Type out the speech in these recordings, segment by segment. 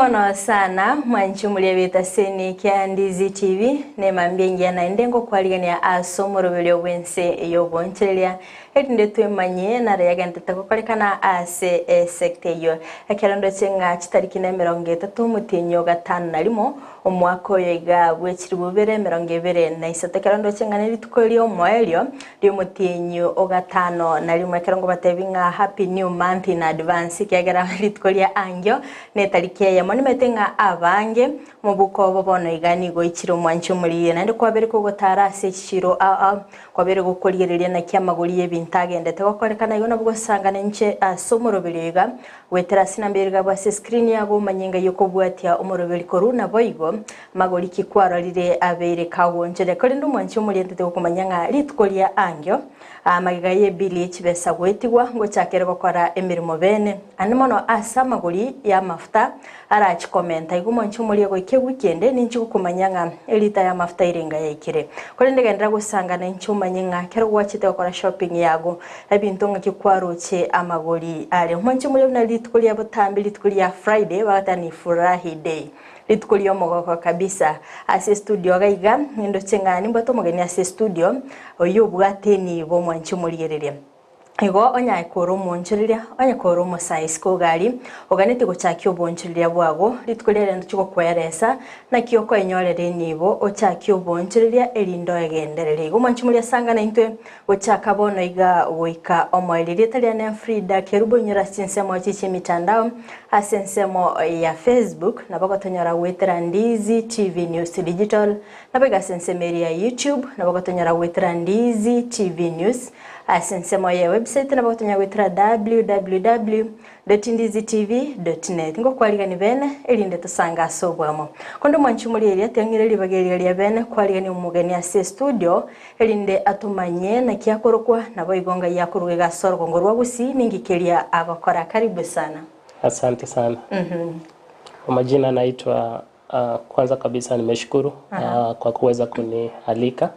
Mono sana mwanchi mulia seni kya Ndizi TV ne mambia na ndengo kwaligania asomoro bwense yobonchereria etinde twemanye na yagende takokorekana ase sekte yo ekerondo chenga chitariki na 30 mutinyo 51 omwaka oyo iga bwechiri bubere 23 ekerondo chenga ne rituko rio moelio rio mutinyo ogatano na rimwe ekerongo batebinga happy new month in advance kiagera rituko ria angyo ne tariki ya monimetenga abange mubuko bobono igani goichiro mwancho muliye nandi kwabere kogotara ase chiro a kwabere gokoliereria na kiamagori ebintagende tegokorekana igo nabwo sangana nche asomorobiriga wetera sinambirga bwa screen yago manyinga yokobwatia omorobiri koruna boigo magori kikwarorire abere kawonjere kori mwancho muliye tegokumanyanga rituko ria angyo amagiga ye bili chibesa gwetigwa ngo chakere gokora emirimo bene animono asa magori ya mafuta arachikomenta igo mwancho muliye goike weekend ninchi gukumanyanga elita ya mafuta irenga yaikire kori ndigendera gusangana incho manyinga kero gwachite gokora shopping yago ebintu ngakikwaroche amagori ale mwancho muliye na rituko ria butambi rituko ria Friday bagatani furahi day rituko ria omogoko kabisa ase studio gaiga ndo chengani mbato mugeni ase studio oyo bwateni bo mwancho muliereria igo onya koro monchereria onya koro mosais ko gari oganete gochaki obonchereria bwago rituko rere nduko kweresa nakio koenyorere nibo ochaki obonchereria erindo egenderere igo mwancho mulia sangana intwe gochaka bono iga goika omoereria taliana Frida Kerubo nyora sinsemo chichi mitandao asensemo ya Facebook na bagotonyora wetera Ndizi TV News Digital na baga sensemeria YouTube na bagotonyora wetera Ndizi TV News asensemo ya website na bagotonyora wetera www.ndizitv.net ngo kwaligani bene elinde tusanga sobwamo kondo mwanchi muri tengire libageria lya bene kwaligani umugeni ase studio elinde atumanye na kiakorokwa na boigonga yakorwega sorgo ngorwa gusi ningikeria agakora. Karibu sana. Asante sana. Kwa majina naitwa kwanza kabisa nimeshukuru kwa kuweza kunialika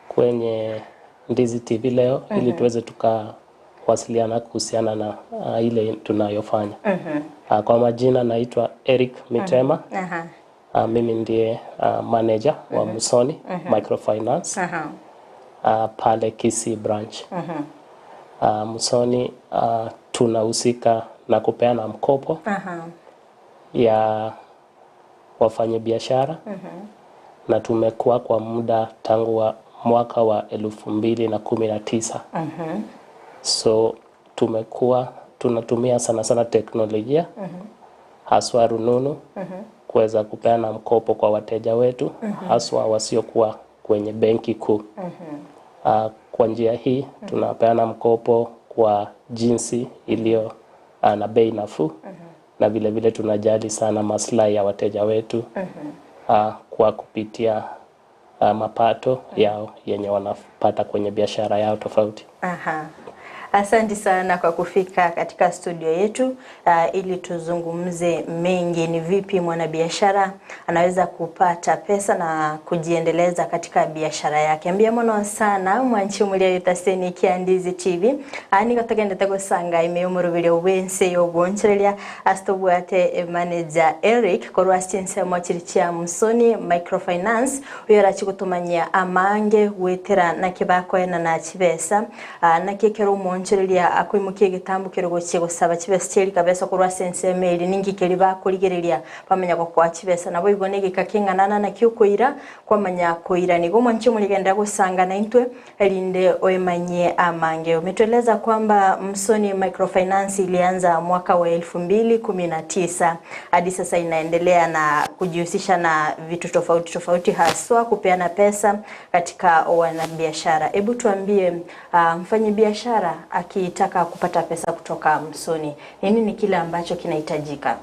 kwenye Ndizi TV leo ili tuweze tukawasiliana kuhusiana na ile tunayofanya. Kwa majina naitwa Eric Mitema. Mimi ndiye manager wa Musoni Microfinance pale Kisii branch. Musoni tunahusika na kupeana mkopo ya wafanyabiashara na tumekuwa kwa muda tangu wa mwaka wa 2019. So tumekuwa tunatumia sana sana teknolojia haswa rununu kuweza kupeana mkopo kwa wateja wetu haswa wasiokuwa kwenye benki kuu. Kwa njia hii tunapeana mkopo kwa jinsi iliyo na bei nafuu na vile vile tunajali sana maslahi ya wateja wetu kwa kupitia mapato yao yenye wanapata kwenye biashara yao tofauti. Asante sana kwa kufika katika studio yetu ili tuzungumze mengi ni vipi mwanabiashara anaweza kupata pesa na kujiendeleza katika biashara yake. Mbia mono sana mwanchi mulia yutaseni kia Ndizi TV. Ani katagenda tagosanga imeyomorobile wense yobonchereria astobwate manager Eric korwa sinsemo chirichia Musoni Microfinance uyora chikutumanya amange wetera na kibako ena na chibesa na kekero monchereria akwimukiye gitambukiro goche gosaba chibesa cheri kabesa korwa sensemeri ningikeri bakorigereria bamenya ko kwa chibesa nabo ibonege kakinganana na kyokoira kwamanya koira nigo mwanchi muligenda gusanga na intwe elinde oyemanye amange. Umetueleza kwamba Musoni Microfinance ilianza mwaka wa 2019 hadi sasa inaendelea na kujihusisha na vitu tofauti tofauti haswa kupeana pesa katika wanabiashara. Hebu tuambie mfanyabiashara akitaka kupata pesa kutoka Musoni, nini ni kile ambacho kinahitajika?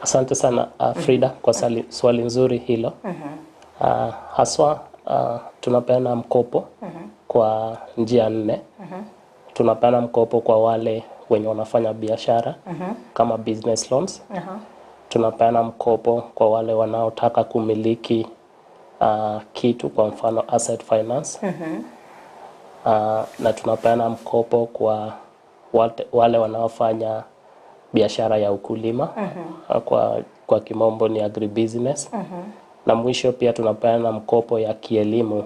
Asante sana Frida kwa swali nzuri hilo. Haswa tunapeana mkopo kwa njia nne. Tunapeana mkopo kwa wale wenye wanafanya biashara kama business loans. Tunapeana mkopo kwa wale wanaotaka kumiliki kitu, kwa mfano asset finance. Na tunapeana mkopo kwa wale wanaofanya biashara ya ukulima. Kwa kimombo ni agribusiness. Na mwisho pia tunapeana mkopo ya kielimu,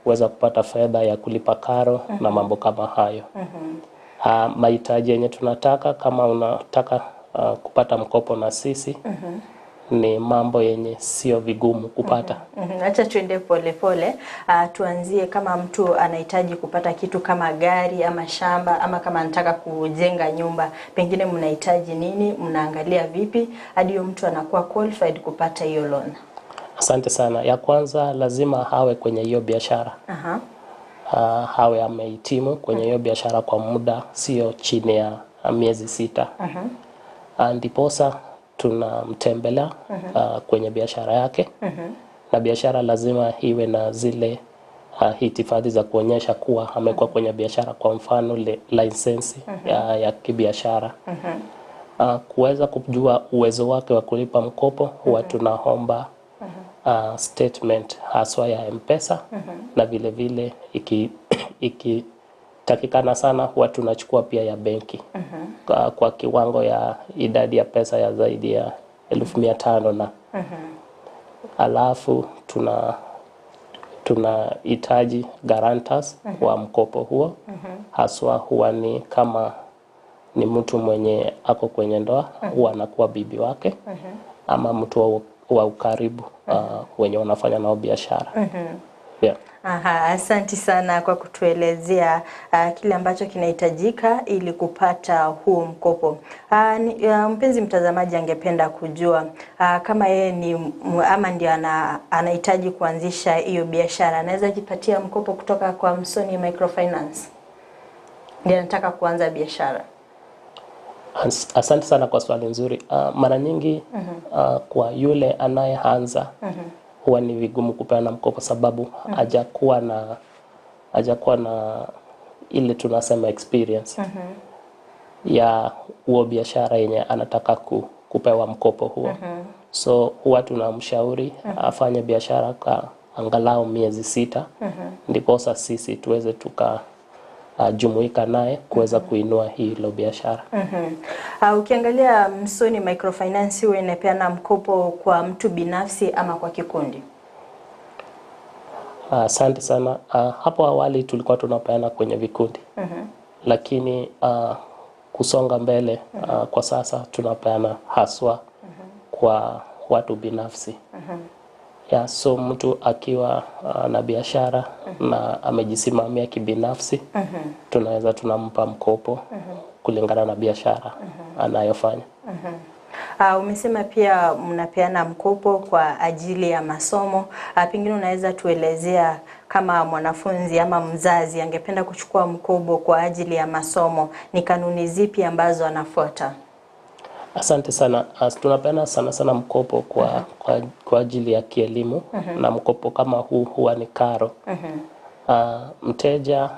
kuweza kupata fedha ya kulipa karo na mambo kama hayo. Mahitaji yenye tunataka kama unataka kupata mkopo na sisi ni mambo yenye sio vigumu kupata. Acha tuende pole pole. Tuanzie kama mtu anahitaji kupata kitu kama gari ama shamba ama kama anataka kujenga nyumba, pengine mnahitaji nini, mnaangalia vipi hadi huyo mtu anakuwa qualified kupata hiyo loan? Asante sana. Ya kwanza lazima awe kwenye hiyo biashara. Awe amehitimu kwenye hiyo biashara kwa muda sio chini ya miezi 6. Ndiposa tunamtembelea kwenye biashara yake. Na biashara lazima iwe na zile hitifadhi za kuonyesha kuwa amekuwa kwenye biashara, kwa mfano lisensi ya kibiashara. Kuweza kujua uwezo wake wa kulipa mkopo huwa tunaomba statement haswa ya M-Pesa, na vile vile ikitakikana sana huwa tunachukua pia ya benki kwa kiwango ya idadi ya pesa ya zaidi ya 1500 na alafu tunahitaji guarantors wa mkopo huo. Haswa huwa ni kama ni mtu mwenye ako kwenye ndoa, huwa anakuwa bibi wake ama mtu wa ukaribu wenye wanafanya nao biashara. Yeah. Aha, asanti sana kwa kutuelezea kile ambacho kinahitajika ili kupata huo mkopo. Mpenzi mtazamaji angependa kujua kama yeye ni ama ndio anahitaji kuanzisha hiyo biashara, anaweza jipatia mkopo kutoka kwa Msoni Microfinance? Ndio anataka kuanza biashara. Asante sana kwa swali nzuri. Mara nyingi kwa yule anayeanza huwa ni vigumu kupeana mkopo sababu hajakuwa na ile tunasema experience ya huo biashara yenye anataka kupewa mkopo huo. So huwa tunamshauri afanye biashara kwa angalau miezi 6, ndiposa sisi tuweze tuka jumuika naye kuweza kuinua hilo biashara. Ukiangalia Msoni Microfinance huwa inapeana mkopo kwa mtu binafsi ama kwa kikundi? Asante sana. Hapo awali tulikuwa tunapeana kwenye vikundi. Lakini kusonga mbele kwa sasa tunapeana haswa kwa watu binafsi. Ya, so mtu akiwa na biashara na amejisimamia kibinafsi, tunaweza tunampa mkopo kulingana na biashara anayofanya. Umesema pia mnapeana mkopo kwa ajili ya masomo. Pengine unaweza tuelezea kama mwanafunzi ama mzazi angependa kuchukua mkopo kwa ajili ya masomo, ni kanuni zipi ambazo anafuata? Asante sana. Tunapeana sana sana mkopo kwa ajili ya kielimu. Na mkopo kama huu huwa ni karo. Mteja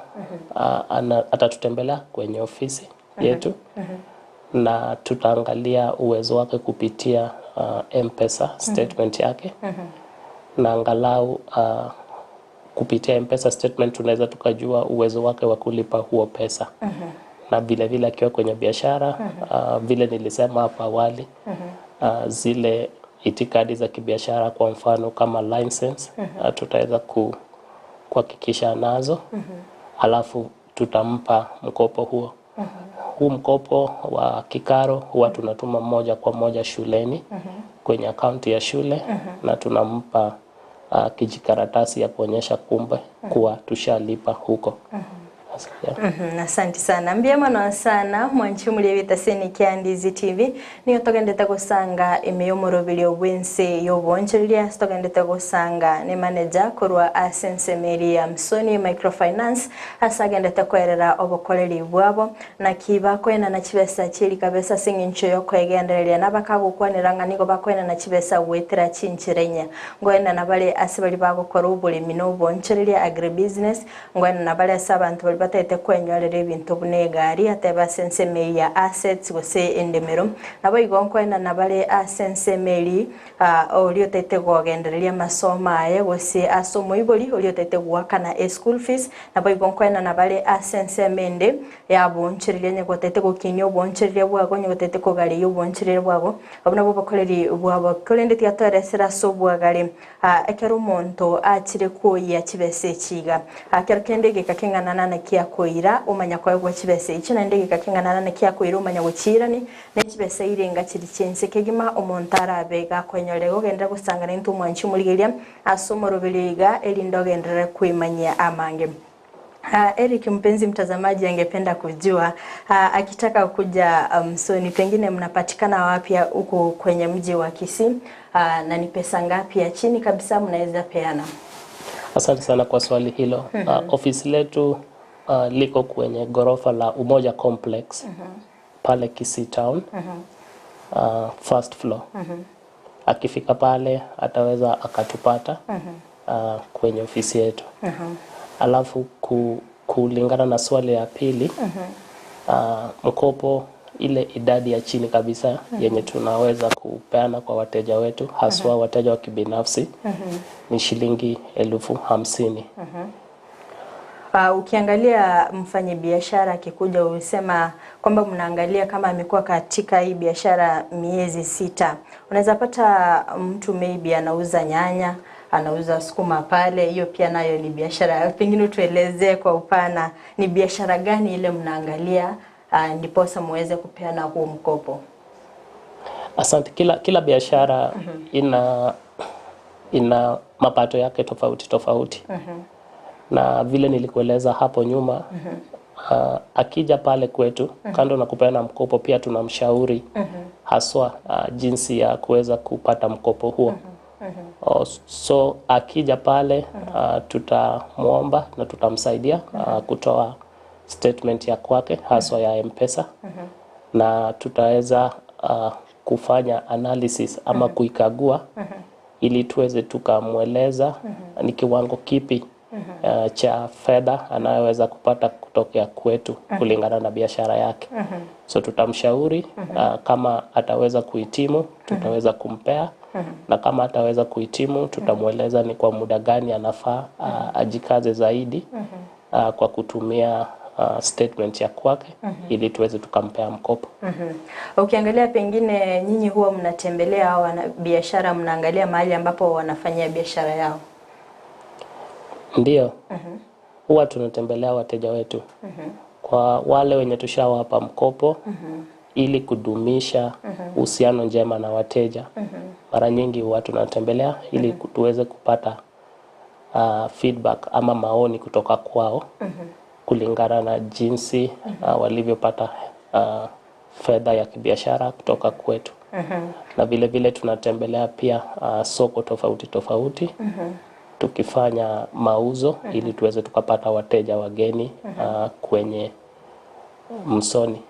atatutembelea kwenye ofisi yetu na tutaangalia uwezo wake kupitia M-Pesa statement yake. Na angalau kupitia M-Pesa statement tunaweza tukajua uwezo wake wa kulipa huo pesa. Na vile vile akiwa kwenye biashara, vile nilisema hapo awali, zile itikadi za kibiashara kwa mfano kama license, tutaweza kuhakikisha nazo. Alafu tutampa mkopo huo. Huu mkopo wa kikaro huwa tunatuma moja kwa moja shuleni kwenye akaunti ya shule, na tunampa kijikaratasi ya kuonyesha kumbe kuwa tushalipa huko. Asante sana. Mbiamano sana mwanchi mulebita seni kya Ndizi TV niyo togendete gusanga emiyomorobili obwense yobonchereria togendete gusanga ne manager korwa asensemeri ya Msoni Microfinance asagendete kwerera obukoreri bwabo na kiba kwena na chibesa chiri kabesa sing'incho yo kwegendereria nabakagukwanira ng'a nigo bakwena na chibesa gwetera chinchirenya ngoena nabale ase bari bagokora obulimi n'obonchereria agribusiness ngoena nabale ase abantu bari Batete kwenyorera ebinto buna egari ateba senseme ya assets gose endemero nabo igo nkoena nabare asensemeri ori otete gogendereria masomo aye gose asomo ibori ori otete gwakana e school fees nabo igo nkoena nabare asensemende yabonchereria nyagotete gokinya obonchereria bwago nyagotete kogari obonchereria bwago abo nabo bakoreri bwabo korende tiatoresera so bwagare ekero omonto achire kuoyia chibese chiga akero kende geka keng'anana na kiakoira omanya koegwa chibese ichi naende geka keng'anana na kiakoira omanya gochirani ne chibese irenga chiri chense kegima omonto arabe gakwenyorera gogendera gosangana into omwanchi omorigeria ase omoroberi iga erinde ogenderere kwimanyia amange. Eric, mpenzi mtazamaji angependa kujua akitaka kuja Msoni, pengine mnapatikana wapi huko kwenye mji wa Kisii na ni pesa ngapi ya chini kabisa mnaweza peana? Asante sana kwa swali hilo. Ofisi letu liko kwenye ghorofa la Umoja Complex pale Kisii Town, first floor. Akifika pale ataweza akatupata kwenye ofisi yetu. Alafu kulingana na swali ya pili, mkopo ile idadi ya chini kabisa yenye tunaweza kupeana kwa wateja wetu haswa wateja wa kibinafsi ni shilingi 50,000. Ukiangalia mfanyi biashara akikuja usema kwamba mnaangalia kama amekuwa katika hii biashara miezi 6. Unaweza pata mtu maybe anauza nyanya, anauza sukuma pale, hiyo pia nayo ni biashara. Pengine tuelezee kwa upana ni biashara gani ile mnaangalia ndiposa muweze kupeana huu mkopo. Asante. Kila biashara ina mapato yake tofauti tofauti. Na vile nilikueleza hapo nyuma, akija pale kwetu, kando na kupeana mkopo pia tunamshauri haswa jinsi ya kuweza kupata mkopo huo. So akija pale tutamuomba na tutamsaidia kutoa statement ya kwake haswa ya M-Pesa, na tutaweza kufanya analysis ama kuikagua ili tuweze tukamweleza ni kiwango kipi cha fedha anayoweza kupata kutokea kwetu kulingana na biashara yake. So tutamshauri kama ataweza kuhitimu tutaweza kumpea, na kama ataweza kuhitimu tutamweleza ni kwa muda gani anafaa ajikaze zaidi kwa kutumia statement ya kwake ili tuweze tukampea mkopo. Ukiangalia pengine nyinyi huwa mnatembelea wana biashara, mnaangalia mahali ambapo wanafanyia biashara yao? Ndiyo. Huwa tunatembelea wateja wetu. Kwa wale wenye tushawapa mkopo ili kudumisha uhusiano njema na wateja. Mara nyingi huwa tunatembelea ili tuweze kupata feedback ama maoni kutoka kwao kulingana na jinsi walivyopata fedha ya kibiashara kutoka kwetu. Na vile vile tunatembelea pia soko tofauti tofauti tukifanya mauzo ili tuweze tukapata wateja wageni kwenye Msoni.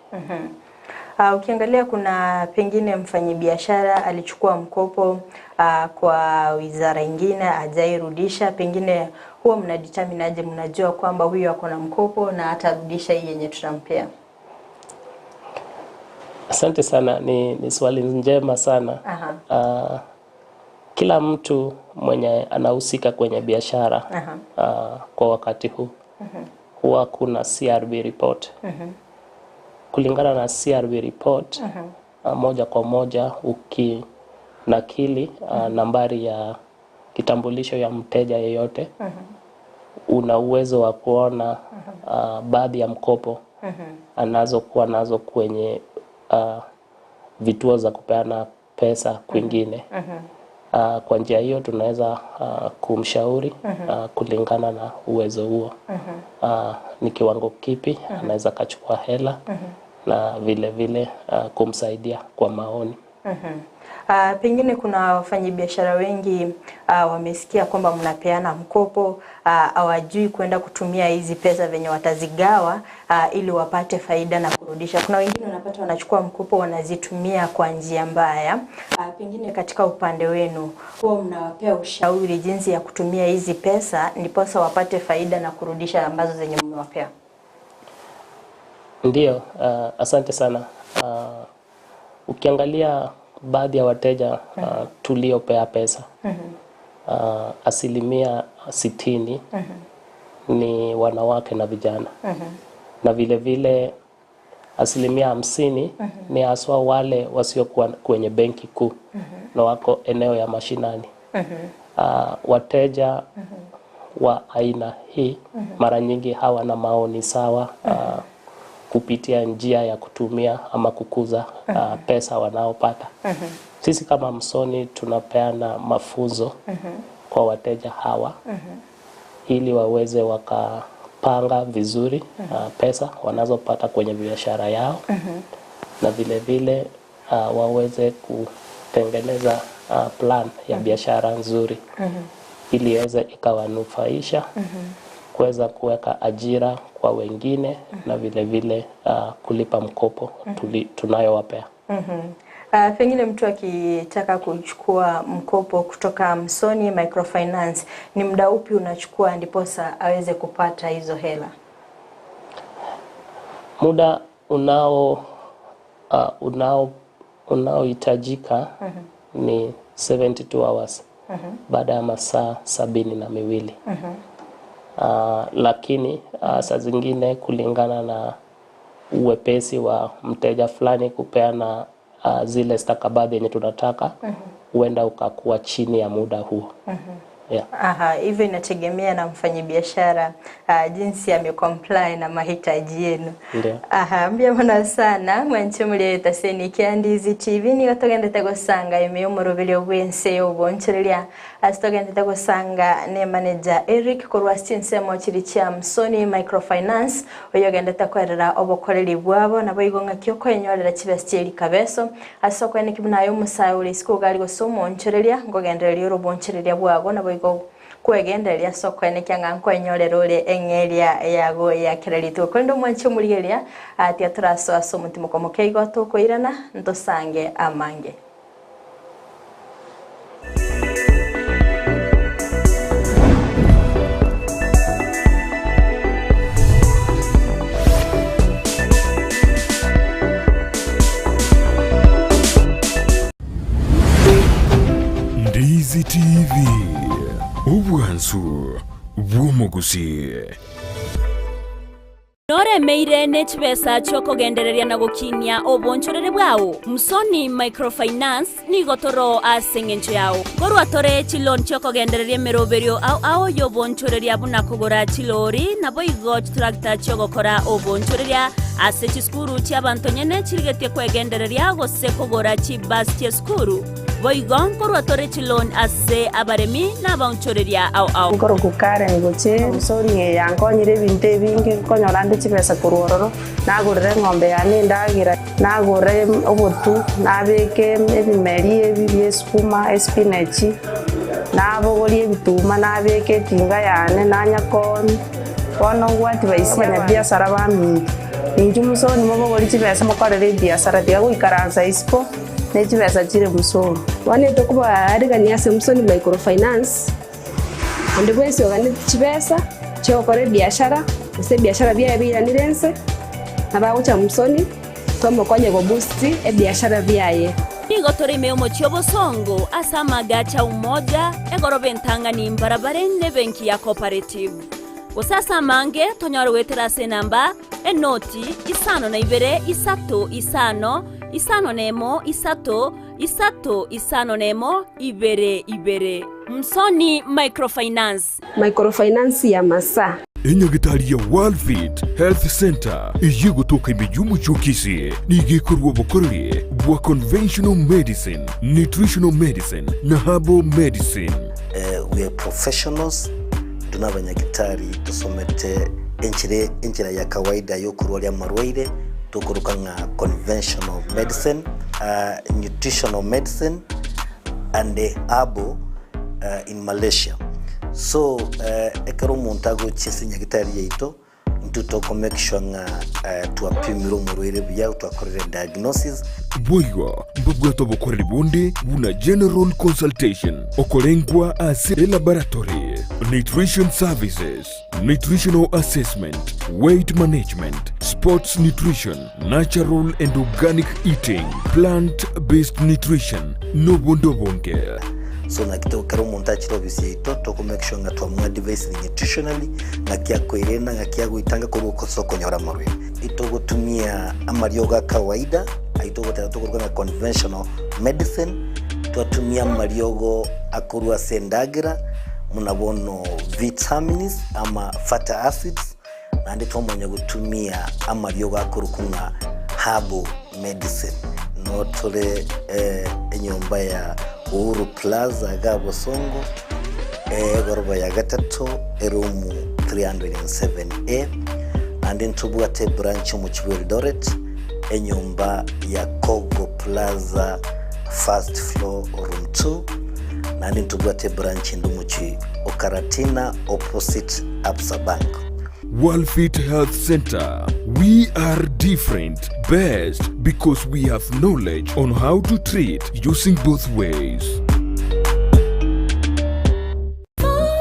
Ukiangalia kuna pengine mfanyibiashara alichukua mkopo kwa wizara ingine hajairudisha, pengine huwa mnadetermine aje, mnajua kwamba huyu ako na mkopo na atarudisha hii yenye tutampea? Asante sana, ni swali njema sana. Kila mtu mwenye anahusika kwenye biashara kwa wakati huu huwa kuna CRB report. Kulingana na CRB report, moja kwa moja ukinakili nambari ya kitambulisho ya mteja yeyote, una uwezo wa kuona baadhi ya mkopo anazokuwa nazo kwenye vituo za kupeana pesa kwingine. Kwa njia hiyo tunaweza kumshauri kulingana na uwezo huo, ni kiwango kipi anaweza kachukua hela, na vile vile kumsaidia kwa maoni. Pengine kuna wafanyabiashara wengi wamesikia kwamba mnapeana mkopo, hawajui kwenda kutumia hizi pesa venye watazigawa ili wapate faida na kurudisha. Kuna wengine wanapata wanachukua mkopo wanazitumia kwa njia mbaya. Pengine katika upande wenu huwa mnawapea ushauri jinsi ya kutumia hizi pesa ndiposa wapate faida na kurudisha ambazo zenye mmewapea? Ndiyo, asante sana. Ukiangalia baadhi ya wateja tuliopea pesa, 60% ni wanawake na vijana. Na vile vile 50% ni haswa wale wasiokuwa kwenye benki kuu na wako eneo ya mashinani. Wateja wa aina hii mara nyingi hawana maoni sawa kupitia njia ya kutumia ama kukuza pesa wanaopata. Sisi kama Msoni tunapeana mafunzo kwa wateja hawa ili waweze wakapanga vizuri pesa wanazopata kwenye biashara yao na vile vile waweze kutengeneza plan ya biashara nzuri ili iweze ikawanufaisha kuweza kuweka ajira kwa wengine na vile vile kulipa mkopo tunayowapea. Pengine mtu akitaka kuchukua mkopo kutoka Msoni Microfinance, ni muda upi unachukua ndiposa aweze kupata hizo hela? Muda unaohitajika ni 72 hours baada ya masaa 72. Lakini saa zingine kulingana na uwepesi wa mteja fulani kupeana zile stakabadhi yenye tunataka, huenda ukakuwa chini ya muda huo. Yeah. Aha, hivyo inategemea na mfanyabiashara jinsi amecomply na mahitaji yenu. Ndio. Aha, mbya sana mwanche muri taseni kya Ndizi TV ni gatogendete gosanga ime umurubiri obwense obonchereria asitogendete gosanga ne manager Eric korwa chinsemo chiri chia Msoni Microfinance oyogendete kwerera obokoreri bwabo nabo igonga kyo kwenyorera chibestieri kabeso asokwe kibunayo musayo uri sikugali gosomo onchereria ngogendereria orobonchereria bwago nabo kwegendereria sokwe kyanga nkwenyorera ore eng'eria yago ya kererito kwendo mwanche murigeria atia turaso aso mutima komoke igoto koirana ntosange amange. Ndizi TV obwansu bw'omugusi. Noremeire nechibesa chiokogendereria na gukinia obonchorere bwao. Msoni Microfinance nigotoro ase eng'encho yao korwa tore chilon chiokogendereria emeroberio ao ao yobonchoreria buna kogora chilori nabo igo tractor chiogokora obonchoreria ase chisukuru chiabanto nyene chirigetie kwegendereria gose kogora chibasi chiesukuru boigo nkorwa tore chilon ase abaremi n'abaonchoreria ao ao. Nkoro kukare ngoche Msoni yankonyire ebinto ebinge nkonyora nde chibesa korwororo nagurire eng'ombe yane ndagira nagure obotu nabeke ebimeri ebi bia esukuma espinachi nabogorie ebituma nabeke etinga yane nanyakoni bono ngwati baisi abanyabiasara baminto ninchu Msoni mobogori chibesa mokorere ebiasara tiga goikaransa isiko nechibesa chire Msoni. Wanete kuba arigania ase Msoni Microfinance onde bwensi ogane chibesa chiokore biashara ase biashara bia biranire nse nabagocha Msoni twamokonye go boost ebiashara byaye. Nigo torime omochi obosongo ase amagacha umoja egoroba entang'ani mbarabare ne benki ya cooperative. Gosasa amange tonyore gwetera ase enamba enoti 52 3 5 51 3 3 51 2 2. Msoni Microfinance. Microfinance ya masa. Enyagitari ya Worldfit Health Center iyigutuka imijumu chokisi nigikorwa bukorere bwa conventional medicine, nutritional medicine na herbal medicine. We are professionals tunabanyagitari tusomete enchira ya kawaida yokurwaria marwaire tukuruka nga conventional medicine, nutritional medicine and herbal in Malaysia. So ekero omuntu agochia nyagitari yaito ntutoko make sure nga twapimire omorwaire buya twakorere diagnosis. Boigo mbabwate obokoreri bonde buna general consultation okorengwa ase laboratory. Nutrition services, nutritional assessment, weight management, sports nutrition, natural and organic eating, plant-based nutrition, nobondobonge. So naki kero omonto achire ofisi yaito toko make sure ng'a twamoadvise nutritionally ng'aki akoirena ng'aki agoitanga korwa okosa okonyora amarwaire. Itogotumia amariogo a kawaida aitogoteba tokoruga ng'a conventional medicine, twatumia amariogo akorwa ase endagera muna bono vitamins ama fatty acids, naende twamanya gotumia amariogo akorokwa ng'a herbal medicine. Notore enyomba ya Uhuru Plaza ga Bosongo, egoroba ya gatato, eroom 307A, naende ntobwate branch omochi bwa Eldoret, enyomba ya Kogo Plaza, first floor, room 2, naende ntobwate branch ende omochi o Karatina, opposite Absa Bank. Worldfit Health Center. We are different, best because we have knowledge on how to treat using both ways.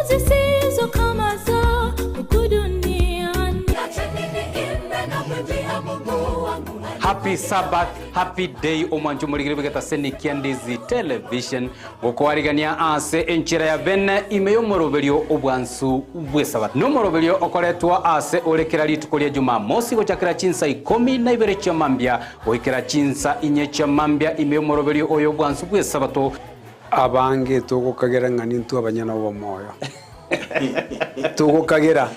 Zisizo kama za huku duniani. Happy Sabbath, happy day omwancho muligire bigeta senikia Ndizi Television gukwarigania ase enchira ya bene ime yomoroberio obwansu bwe sabato nomoroberio okoretwa ase orekera rituko ria Jumamosi gochakira chinsa 12 chia mambia goikera chinsa 4 chia mambia ime yomoroberio oyo obwansu bwe sabato. Abange tugukagera ng'ani ntu abanyana bo moyo tugukagera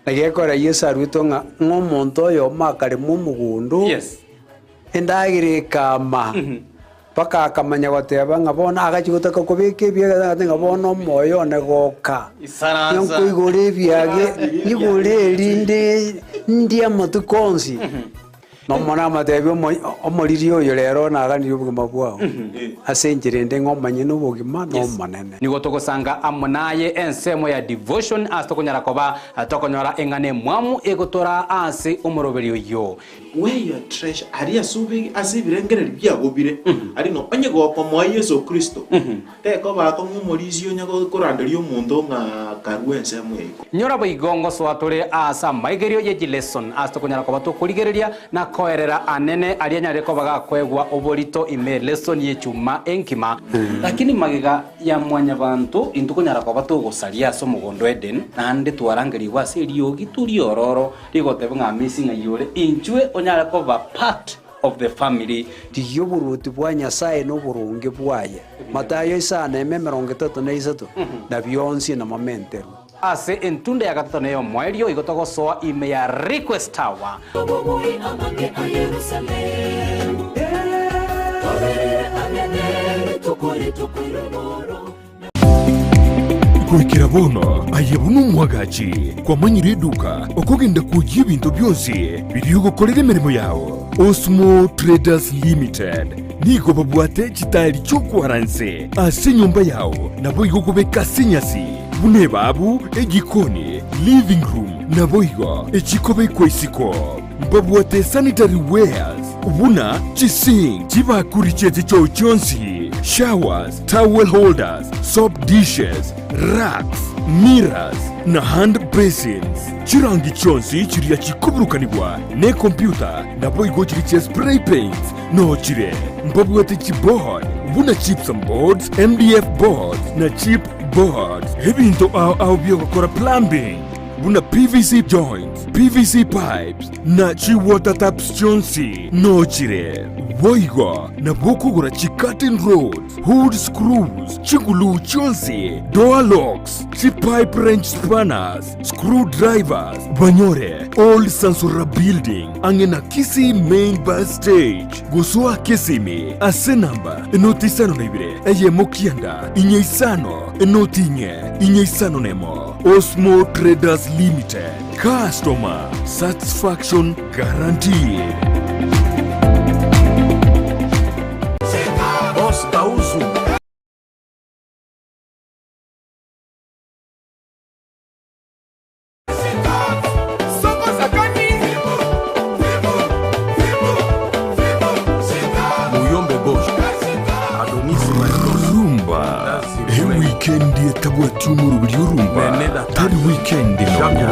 nagekora Yesu arwitwo ng'a ng'omonto oyo makare mu mugundu. Endagire kama paka akamanya goteba ng'a bono agachigotaka kubika ebiaga ng'a bono omoyo one goka Isaransa. Nkoigora ebiage igora erinde ndia amatuko onsi nomona amatebi omoriri oyo rero naganire obogima bwao ase enchera ende ng'omanye na obogima nomonene. Nigo togosanga amo naye ensemo ya devotion ase tokonyara koba tokonyora eng'ane mwamu egotora ase omoroberi oyo. Where your treasure ari asubi ase ebirengereri biagobire ari no onye gokomoa Yesu Kristo teko bakong'umorisi onye gokoranderia omonto ng'a karua ensemo eiko. Nyora boigongo soatore ase amaigerio ye lesson ase tokonyara koba tokorigereria na koerera anene aria nyare koba gakwegwa oborito ime lesson ye chuma enkima lakini magega ya mwanyabantu intukonyara koba togosaria ase omogondo Eden naende twarangerigwa ase eriogi turiororo rigoteba ng'a missing ayore inchwe onyare koba part of the family. Rigia oboruoti bwa Nyasaye na oboronge bwaye Matayo isano eme 33 na bionsi na mamenterwa ase entunda ya gatatu neyo mwerio igotogosoa ime ya request tower. Obobui amange a Yerusalemu. Toberere angene, tukuri tukuri moro. Kuikira bono aye buno omwagachi kwamanyire eduka okogenda kugia ebinto byonsi biriogokorera emirimo yao. Osmo Traders Limited nigo babwate chitari chokwaranse ase enyomba yao nabo igo kobeka ase enyasi bune babu egikoni living room nabo igo echikobekwa isiko babwate sanitary wares buna chising chibakuri chete cho chonsi showers, towel holders, soap dishes, racks, mirrors na hand basins. Chirangi chonsi chiria chikuburukanibwa ne computer nabo igo chiri che spray paints no chire mbabwate chiboard buna chips and boards, MDF boards na chip boards. Ebinto ao ao byogokora plumbing buna PVC joints, PVC pipes na chi water taps chonsi no chire boigo na bokugura chi curtain rods, hood screws, chigulu chonsi, door locks, chi pipe wrench spanners, screwdrivers. Banyore Old Sansura Building angena Kisii main bus stage gosoa Kisimi ase namba 052 1 9 5 0 4 5 nemo. Osmo Traders Limited, customer satisfaction guaranteed. Boss Kauzu. Muyombe Gauche. Adonis Maestro. Rumba. Ewiki. Weekend yetabwati umurubiri urumba tari weekend nonya.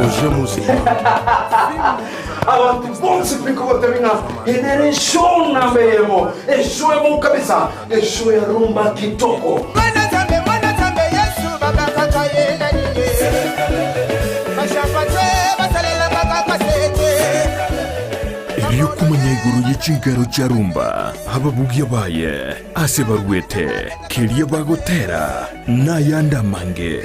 Abantu bonse pikogoteminga enere show na memo eshow emo kabisa eshow ya rumba kitoko. Kumanya iguru y'ikingaro cya rumba ababugi baye ase barwete kiriya bagotera n'ayandi mange.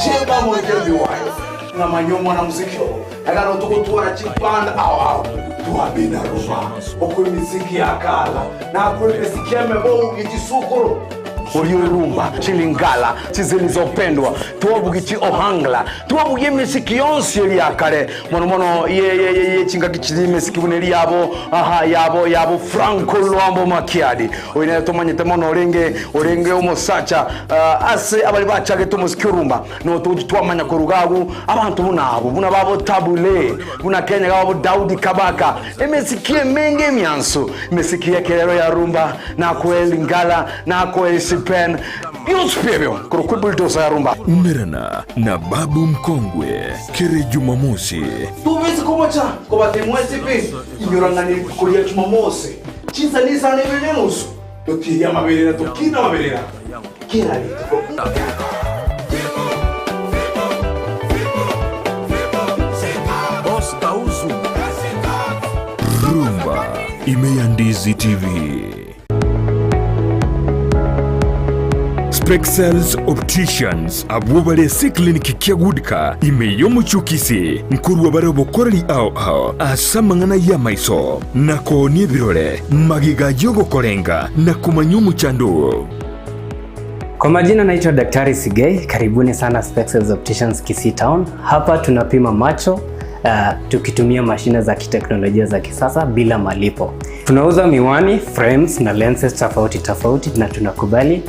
Sheba mwenyewe na manyomo na muziki agano tukutwara chipanda awo tuabina rumba okuri miziki yakala na kuri miziki yamebo igisukuru Oriorumba, chilingala, chizilizopendwa, tuwabugichi ohangla, tuwabugie misiki yonsi yakare, mono mono ye chingaki chilime sikibuneli yabo, aha yabo yabo Franco Luambo Makiadi. Oine tomanyete mono orenge orenge omosacha ase abali bachage tomusiki rumba, no tuji twamanya korugagu, abantu bunabo, bunababo Tabule, buna Kenya gabo Daudi Kabaka, emesiki menge mianso, mesiki ya kelero ya rumba, na kwelingala, na kweli pen byose kuri rumba. Umerana na Babu Mkongwe kere Jumamosi. Tubizi kumocha kubatemwezi pe inyorangani kuri ya Jumamosi. Chinsa nisa nebenenusu. Tukiya maberera tukina maberera. Kira lito. Boss Dauzu. Rumba imeyandizi TV. Spexels Opticians abubale si clinic kyagudka imeyomuchukisi nkuru wabare bokoreli ao ao asamangana ya maiso nako nibirole magiga yogo kolenga na kumanyumu chando. Kwa majina naitwa Daktari Sigei, karibuni sana Spexels Opticians Kisii Town. Hapa tunapima macho tukitumia mashine za kiteknolojia za kisasa bila malipo. Tunauza miwani, frames na lenses tofauti tofauti na tunakubali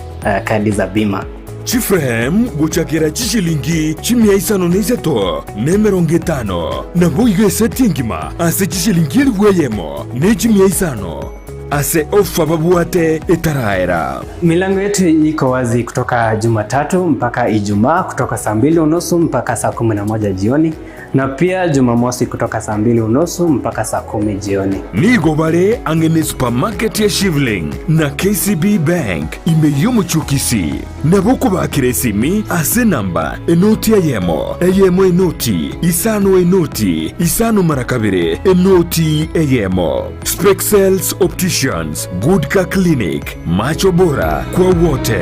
kadi za bima. Chiframe guchakira chishilingi chimia isano n'iseto nemerongo itano na boigo eseti engima ase chishilingi elifu eyemo ne chimia isano ase ofa babuate etaraera. Milango yetu iko wazi kutoka Jumatatu mpaka Ijumaa kutoka saa 2:30 mpaka saa 11 jioni na pia Jumamosi kutoka saa 2:30 mpaka saa 10 jioni. Nigo bare angene supermarket ya Shivling na KCB Bank imeyumuchukisi na bokubakire esimi ase namba enoti ya yemo eyemo enoti isano enoti isano mara kabiri enoti eyemo. Spexels Opticians, Goodka Clinic, macho bora kwa wote.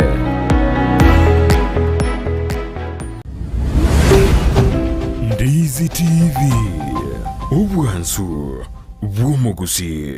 Ndizi TV, ubwansu bw'umuguzi.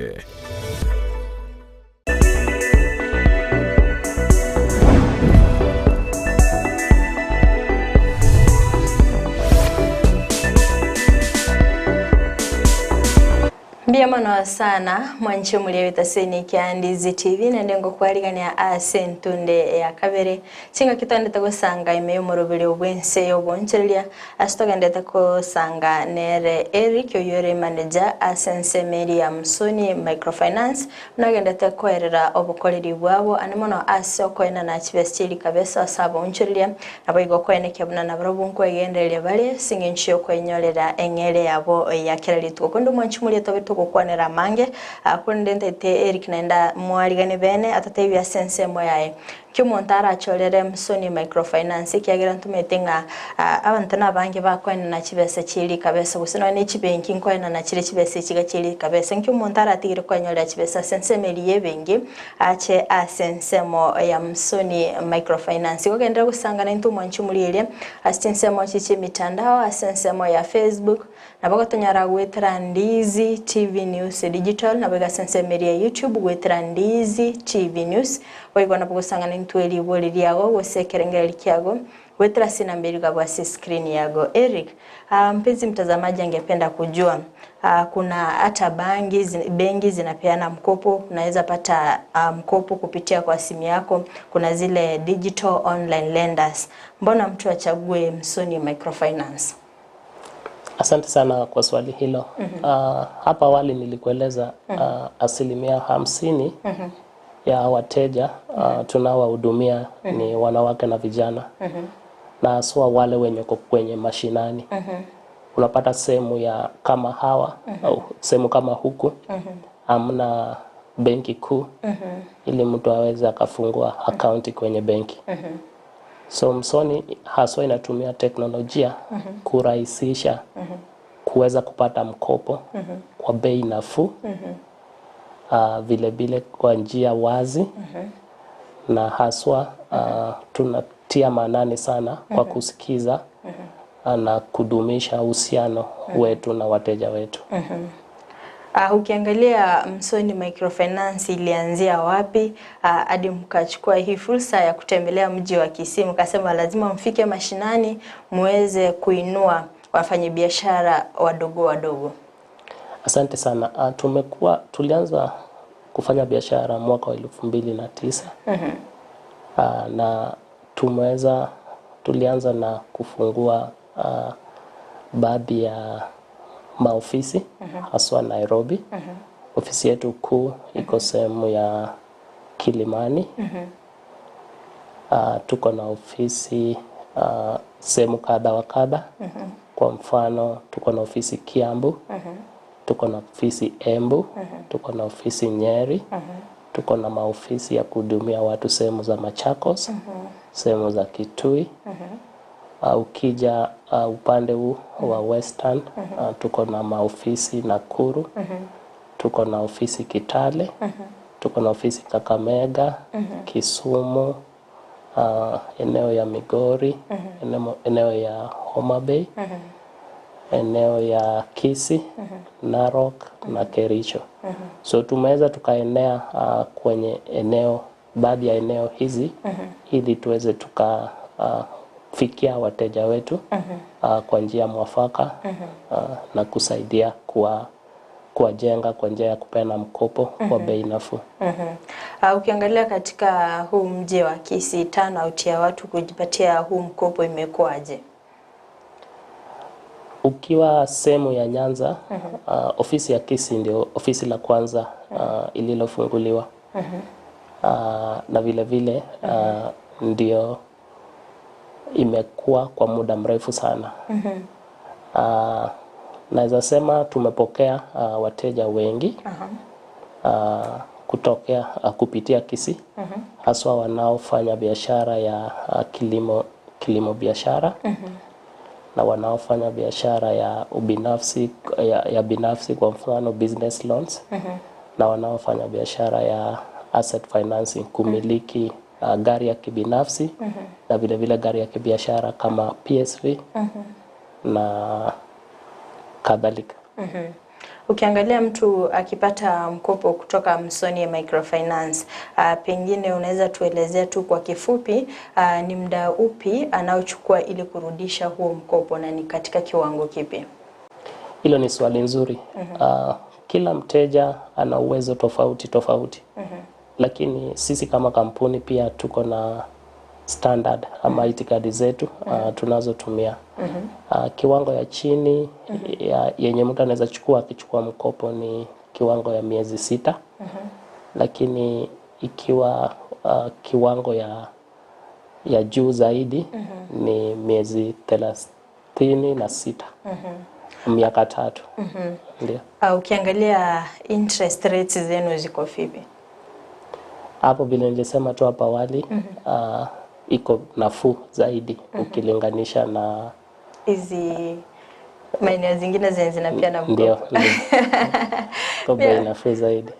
Mbiyamano sana mwanchi muliyewita seni kya Ndizi TV na ndengo kualigania ase ntunde ya kabere chinga kitandeta kusanga imeyo murubili obwense yobonchelia asitogendeta kusanga nere Eric oyore manager asense Mary ya Msoni Microfinance unagendeta koerera obukoreri bwabo anemono ase okoena na chibesili kabesa sabonchelia nabo igokoene kyabuna nabro bunko egendereria bale singencho kwenyorera engere yabo ya kera lituko kondo mwanchi muliyetobe kukwanera mange akundente te Eric naenda mwaligane bene atatebya sense moyae kyumuntu aracholere Msoni Microfinance kyagira ntumetenga abantu nabange bakwena na chibese chili kabesa gusino ne chibenki nkwena na chile chibese chiga chili kabesa nkyumuntu aratigire kwanyola chibesa sense meliye bengi ache asense mo ya Msoni Microfinance kogendera kusangana intumwa nchumuliye asense mo chichi mitandao asense mo ya Facebook nabako tonyara gwetera Ndizi TV News Digital nabega sense media YouTube gwetera Ndizi TV News waigona bugusangana intweli boli lyago gosekerengera likyago gwetera sina mbili kwa screen yago. Eric, mpenzi mtazamaji angependa kujua kuna hata bengi zinapeana mkopo, unaweza pata mkopo kupitia kwa simu yako, kuna zile digital online lenders. Mbona mtu achague Msoni Microfinance? Asante sana kwa swali hilo. Hapa awali nilikueleza 50% Ya wateja tunaowahudumia ni wanawake na vijana, na haswa wale wenye wako kwenye mashinani. Unapata sehemu ya kama hawa au sehemu kama huku hamna benki kuu ili mtu aweze akafungua akaunti kwenye benki. So Msoni haswa inatumia teknolojia kurahisisha kuweza kupata mkopo kwa bei nafuu, vile vile kwa njia wazi, na haswa tunatia maanani sana kwa kusikiza na kudumisha uhusiano wetu na wateja wetu. Ukiangalia Msoni Microfinance ilianzia wapi hadi mkachukua hii fursa ya kutembelea mji wa Kisii, mkasema lazima mfike mashinani muweze kuinua wafanyabiashara wadogo wadogo? Asante sana. Tulianza kufanya biashara mwaka wa 2009. Na tulianza na kufungua baadhi ya maofisi haswa Nairobi. Ofisi yetu kuu iko sehemu ya Kilimani. Tuko na ofisi sehemu kadha wa kadha. Kwa mfano tuko na ofisi Kiambu, tuko na ofisi Embu, tuko na ofisi Nyeri, tuko na maofisi ya kuhudumia watu sehemu za Machakos, sehemu za Kitui. Ukija upande huu wa Western, tuko na maofisi Nakuru, tuko na ofisi Kitale, tuko na ofisi Kakamega, Kisumu, eneo ya Migori, eneo ya Homa Bay, eneo ya Kisii, Narok na Kericho. So tumeweza tukaenea kwenye eneo, baadhi ya eneo hizi ili tuweze tuka fikia wateja wetu kwa njia mwafaka na kusaidia kuwajenga kwa njia ya kupeana mkopo kwa bei nafuu. Ukiangalia katika huu mji wa Kisii, turnout ya watu kujipatia huu mkopo imekuwaje? Ukiwa sehemu ya Nyanza, ofisi ya Kisii ndio ofisi la kwanza ililofunguliwa. Na vile vile ndio imekuwa kwa muda mrefu sana. Naweza sema tumepokea wateja wengi kutokea kupitia Kisii, haswa wanaofanya biashara ya kilimo biashara, na wanaofanya biashara ya ubinafsi, ya binafsi, kwa mfano business loans, na wanaofanya biashara ya asset financing, kumiliki gari ya kibinafsi na vile vile gari ya kibiashara kama PSV na kadhalika. Ukiangalia mtu akipata mkopo kutoka Msoni Microfinance, pengine unaweza tuelezea tu kwa kifupi ni muda upi anaochukua ili kurudisha huo mkopo na ni katika kiwango kipi? Hilo ni swali nzuri. Kila mteja ana uwezo tofauti tofauti. Lakini sisi kama kampuni pia tuko na standard ama itikadi zetu tunazotumia. Kiwango ya chini yenye mtu anaweza chukua akichukua mkopo ni kiwango ya miezi 6. Lakini ikiwa kiwango ya juu zaidi ni miezi 36. Miaka 3. Ndio. Ukiangalia interest rates zenu ziko vipi? Hapo vile nilisema tu hapo awali, iko nafuu zaidi ukilinganisha na hizi maeneo zingine zenye zinapeana mkopo. Ndio. Iko bei nafuu zaidi.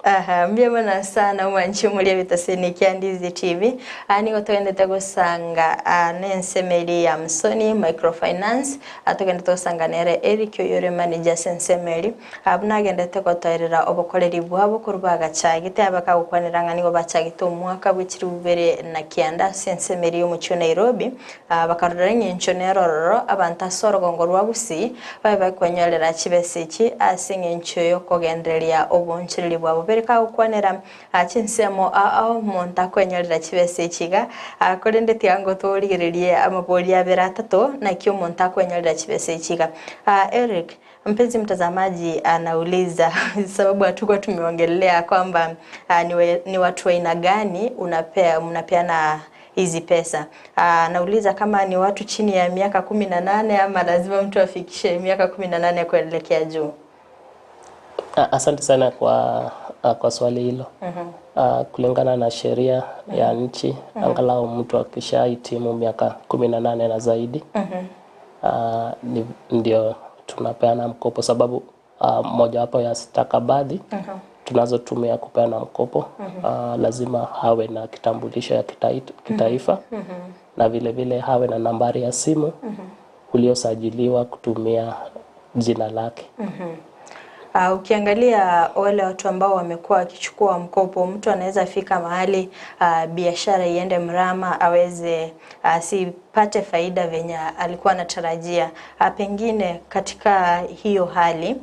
Mbyamana sana mwanchi muri bitaseni kya Ndizi TV. Nigo tugende gusanga nensemeri ya Msoni Microfinance, atugende gusanga nere Eric Oyore manager sensemeri. Abunagende tegotoerera obukoreri bwabo kurubaga chagite abakagukwanira nigo bachagite omwaka bw'ikiri bubere na kianda sensemeri yo mucho Nairobi. Bakarora nyencho nerororo abantu asorogongo rwa Gusii Babe kwenyorera chibesa ase eng'encho yokogendereria obonchereri bwabo bereka gokwanera chinsemo ao omonto akwenyorera chibesa iga korende tiango torigererie amabori abere atato naki omonto akwenyorera chibesa iga. Eric, mpenzi mtazamaji anauliza sababu hatukuwa tumeongelea kwamba ni watu aina gani mnapeana hizi pesa. Anauliza kama ni watu chini ya miaka 18 ama lazima mtu afikishe miaka 18 kuelekea juu. Asante sana kwa swali hilo. Kulingana na sheria ya nchi, angalau mtu akishahitimu miaka 18 na zaidi, ndio tunapeana mkopo, sababu mojawapo ya stakabadhi tunazotumia kupeana mkopo, lazima hawe na kitambulisho ya kitaifa, na vile vile hawe na nambari ya simu uliosajiliwa kutumia jina lake. Ukiangalia wale watu ambao wamekuwa wakichukua mkopo, mtu anaweza fika mahali biashara iende mrama, aweze asipate faida venye alikuwa anatarajia. Pengine katika hiyo hali,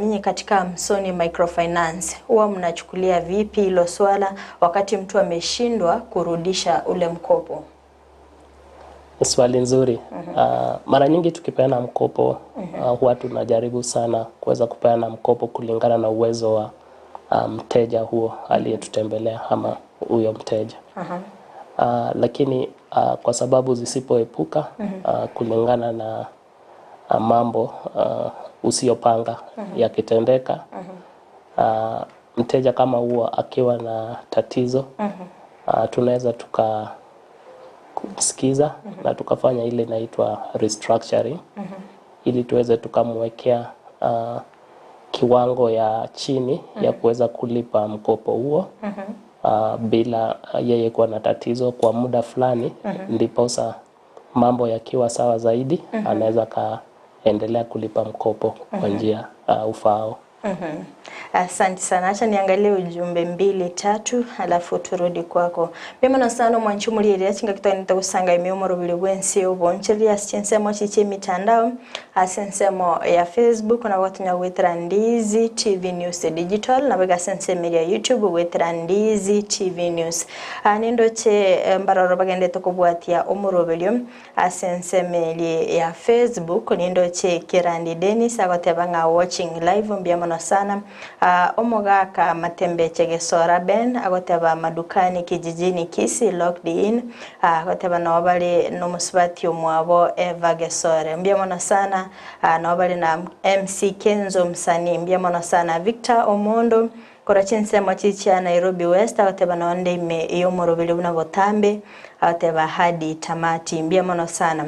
nyinyi katika Msoni Microfinance huwa mnachukulia vipi hilo swala wakati mtu ameshindwa kurudisha ule mkopo? Swali nzuri. Mara nyingi tukipeana mkopo, huwa tunajaribu sana kuweza kupeana mkopo kulingana na uwezo wa mteja huo aliyetutembelea ama huyo mteja. Lakini kwa sababu zisipoepuka, kulingana na mambo usiyopanga yakitendeka, mteja kama huo akiwa na tatizo, tunaweza tuka kusikiza na tukafanya ile inaitwa restructuring, ili tuweze tukamwekea kiwango ya chini ya kuweza kulipa mkopo huo, bila yeye kuwa na tatizo kwa muda fulani. Ndiposa mambo yakiwa sawa zaidi, anaweza kaendelea kulipa mkopo kwa njia ufaao. Asante sana. Acha niangalie ujumbe 2 3 alafu turudi kwako. Mema sana mwanchumuli chinga kitani kusanga imiomoro bili bwensi oboncheria chinsemo chiche mitandao asensemo ya Facebook na watu nya Ndizi TV News Digital na bega sensemo ya YouTube wetera Ndizi TV News. Nindoche mbaroro bagende tokobwatia omorobelio asensemo ya Facebook nindoche Kirandi Dennis agoteba watching live mbiamano sana. Omogaka Matembe Chegesora Ben agoteba madukani kijijini Kisii locked in, agoteba nobali no musubati omwabo Eva Gesore mbiamano sana. Nobali na MC Kenzo msanii mbiamano sana. Victor Omondo kora chinsemo chicha Nairobi West agoteba nonde ime iyo morobili una botambe agoteba hadi tamati mbiamano sana.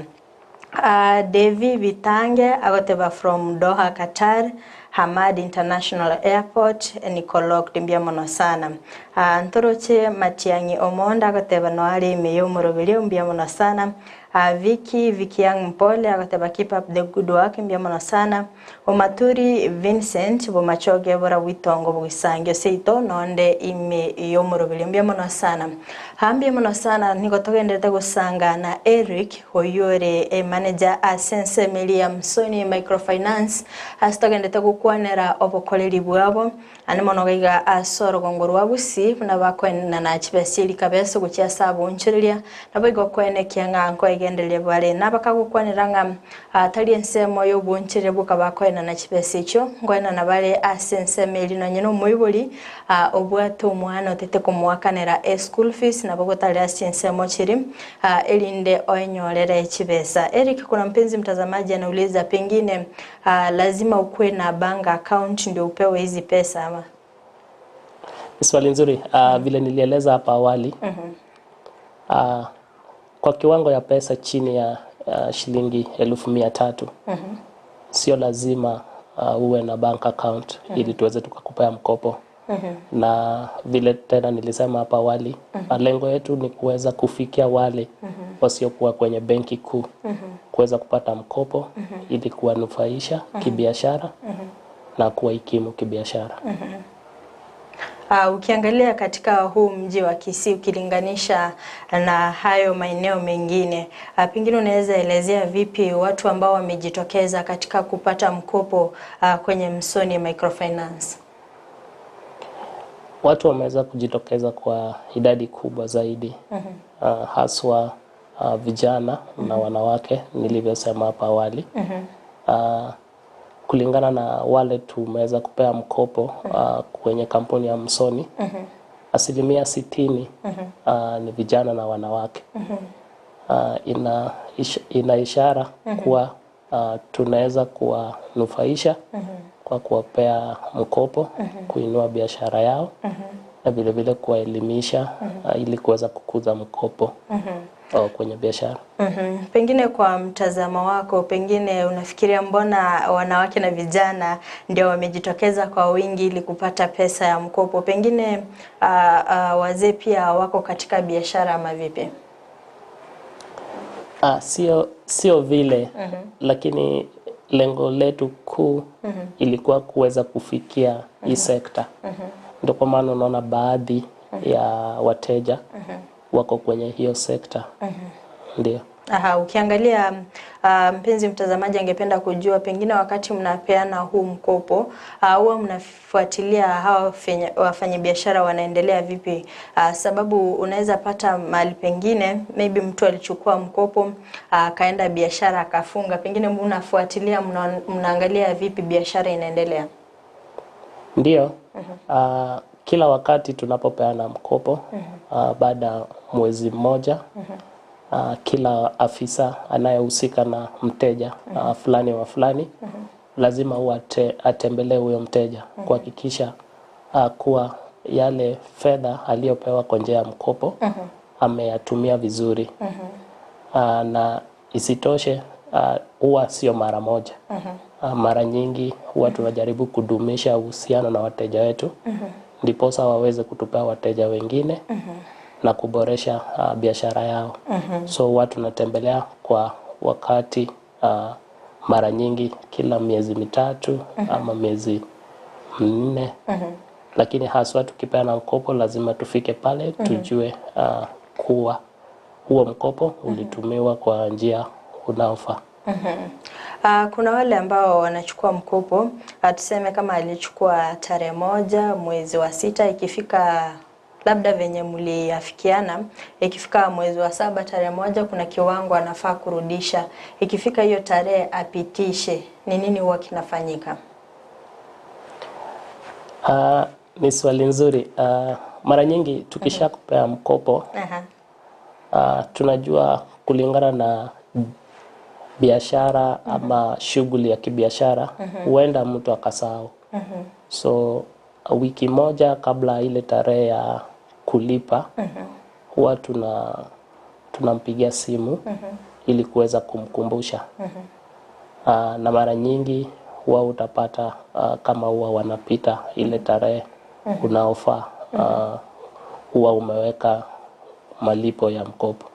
Devi Vitange agoteba from Doha Qatar Hamad International Airport Nikolok mbiamano sana. Ntoroche Matiangi Omonda agoteba noali ime morobili mbiamano sana. Viki Yang Mpole agoteba keep up the good work mbiamano sana. Omaturi Vincent bomachoge bora witongo bugisange seito nonde ime yomorobili mbiamano sana. Mbiamano sana niko togenderete gusanga na Eric oyore manager asense Melia Msoni Microfinance asitogendete gukwanera obokoreri bwabo anemo gaiga asoro gongorwa gusi na bakwena na chibesiri kabeso guchia sabu nchireria nabo igokwene kianga nko igendelia bale nabakagukwanera nga atali ensemo yobunchere bukabakwena na chibesi icho ngwena na bale asense meli no nyino muiboli obwato omwana otete kumwakanera e school fees nabo gotali asensemo chiri elinde oenyorere chibesa. Eric, kuna mpenzi mtazamaji anauliza pengine lazima ukue na bank account ndio upewe hizi pesa ama? Swali nzuri. Vile nilieleza hapa awali, kwa kiwango ya pesa chini ya shilingi 300,000, sio lazima uwe na bank account ili tuweze tukakupea mkopo. Na vile tena nilisema hapa awali, lengo yetu ni kuweza kufikia wale wasiokuwa kwenye benki kuu, kuweza kupata mkopo ili kuwanufaisha kibiashara na kuwahikimu kibiashara. Ukiangalia katika huu mji wa Kisii ukilinganisha na hayo maeneo mengine, pengine unaweza elezea vipi watu ambao wamejitokeza katika kupata mkopo kwenye Msoni Microfinance? Watu wameweza kujitokeza kwa idadi kubwa zaidi, haswa vijana na wanawake nilivyosema hapa awali. Kulingana na wale tumeweza kupea mkopo kwenye kampuni ya Msoni, 60% ni vijana na wanawake. Ina ishara kuwa tunaweza kuwanufaisha kwa kuwapea mkopo, kuinua biashara yao na vile vile kuwaelimisha ili kuweza kukuza mkopo kwenye biashara. Pengine kwa mtazamo wako, pengine unafikiria mbona wanawake na vijana ndio wamejitokeza kwa wingi ili kupata pesa ya mkopo? Pengine wazee pia wako katika biashara ama vipi? Sio vile, lakini lengo letu kuu ilikuwa kuweza kufikia hii sekta. Ndio kwa maana unaona baadhi ya wateja wako kwenye hiyo sekta. Ndio. Aha, ukiangalia mpenzi mtazamaji angependa kujua pengine wakati mnapeana huu mkopo huwa mnafuatilia hawa wafanyabiashara wanaendelea vipi? Sababu unaweza pata mahali pengine maybe mtu alichukua mkopo akaenda biashara akafunga, pengine mnafuatilia, mnaangalia vipi biashara inaendelea? Ndio. Kila wakati tunapopeana mkopo baada mwezi mmoja, kila afisa anayehusika na mteja fulani wa fulani lazima huwa atembelee huyo mteja kuhakikisha kuwa yale fedha aliyopewa kwa njia ya mkopo ameyatumia vizuri. Na isitoshe huwa sio mara moja. Mara nyingi huwa tunajaribu kudumisha uhusiano na wateja wetu ndiposa waweze kutupea wateja wengine na kuboresha biashara yao. So huwa tunatembelea kwa wakati, mara nyingi kila miezi 3 ama miezi 4. Lakini haswa tukipeana mkopo lazima tufike pale tujue kuwa huo mkopo ulitumiwa kwa njia unaofaa. Kuna wale ambao wanachukua mkopo, tuseme kama alichukua tarehe 1 mwezi wa 6, ikifika labda venye mliafikiana, ikifika mwezi wa 7 tarehe 1 kuna kiwango anafaa kurudisha, ikifika hiyo tarehe apitishe, ni nini huwa kinafanyika? Ni swali nzuri. Mara nyingi tukisha kupea mkopo tunajua kulingana na biashara ama shughuli ya kibiashara huenda mtu akasahau. So wiki moja kabla ile tarehe ya kulipa huwa tunampigia simu ili kuweza kumkumbusha. Na mara nyingi huwa utapata kama huwa wanapita ile tarehe unaofaa, huwa umeweka malipo ya mkopo.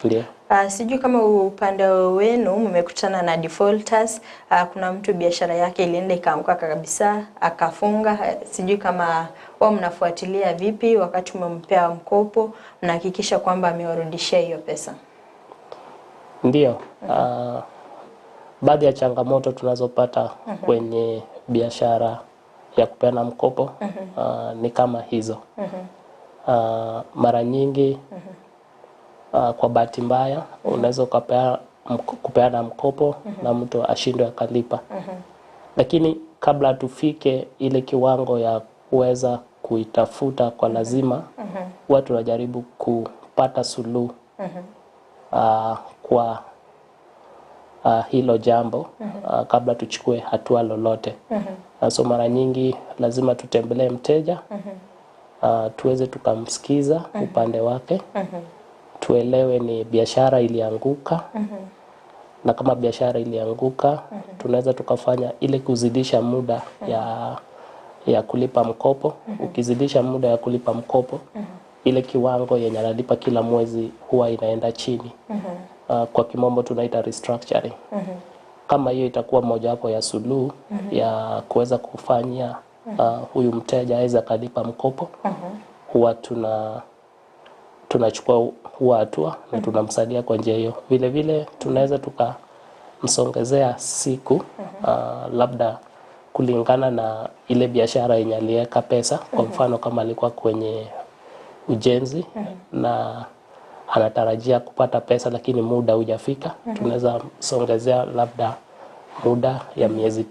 Ndio. Sijui kama upande wenu mmekutana na defaulters. Kuna mtu biashara yake ilienda ikaanguka kabisa akafunga. Sijui kama wao mnafuatilia vipi wakati umempea mkopo, mnahakikisha kwamba amewarudishia hiyo pesa? Ndio. Baadhi ya changamoto tunazopata kwenye biashara ya kupeana mkopo ni kama hizo. Mara nyingi kwa bahati mbaya unaweza kupeana mkopo na mtu ashindwe akalipa. Lakini kabla tufike ile kiwango ya kuweza kuitafuta kwa lazima, huwa tunajaribu kupata suluhu kwa hilo jambo kabla tuchukue hatua lolote. So mara nyingi lazima tutembelee mteja, tuweze tukamsikiza upande wake, tuelewe ni biashara ilianguka, na kama biashara ilianguka tunaweza tukafanya ile kuzidisha muda ya kulipa mkopo. Ukizidisha muda ya kulipa mkopo, ile kiwango yenye analipa kila mwezi huwa inaenda chini. Kwa kimombo tunaita restructuring. Kama hiyo itakuwa mojawapo ya suluhu ya kuweza kufanya huyu mteja aweze akalipa mkopo, huwa tunachukua huwa hatua na tunamsaidia kwa njia hiyo. Vile vile tunaweza tukamsongezea siku, labda kulingana na ile biashara yenye aliweka pesa. Kwa mfano kama alikuwa kwenye ujenzi na anatarajia kupata pesa lakini muda hujafika, tunaweza msongezea labda muda ya miezi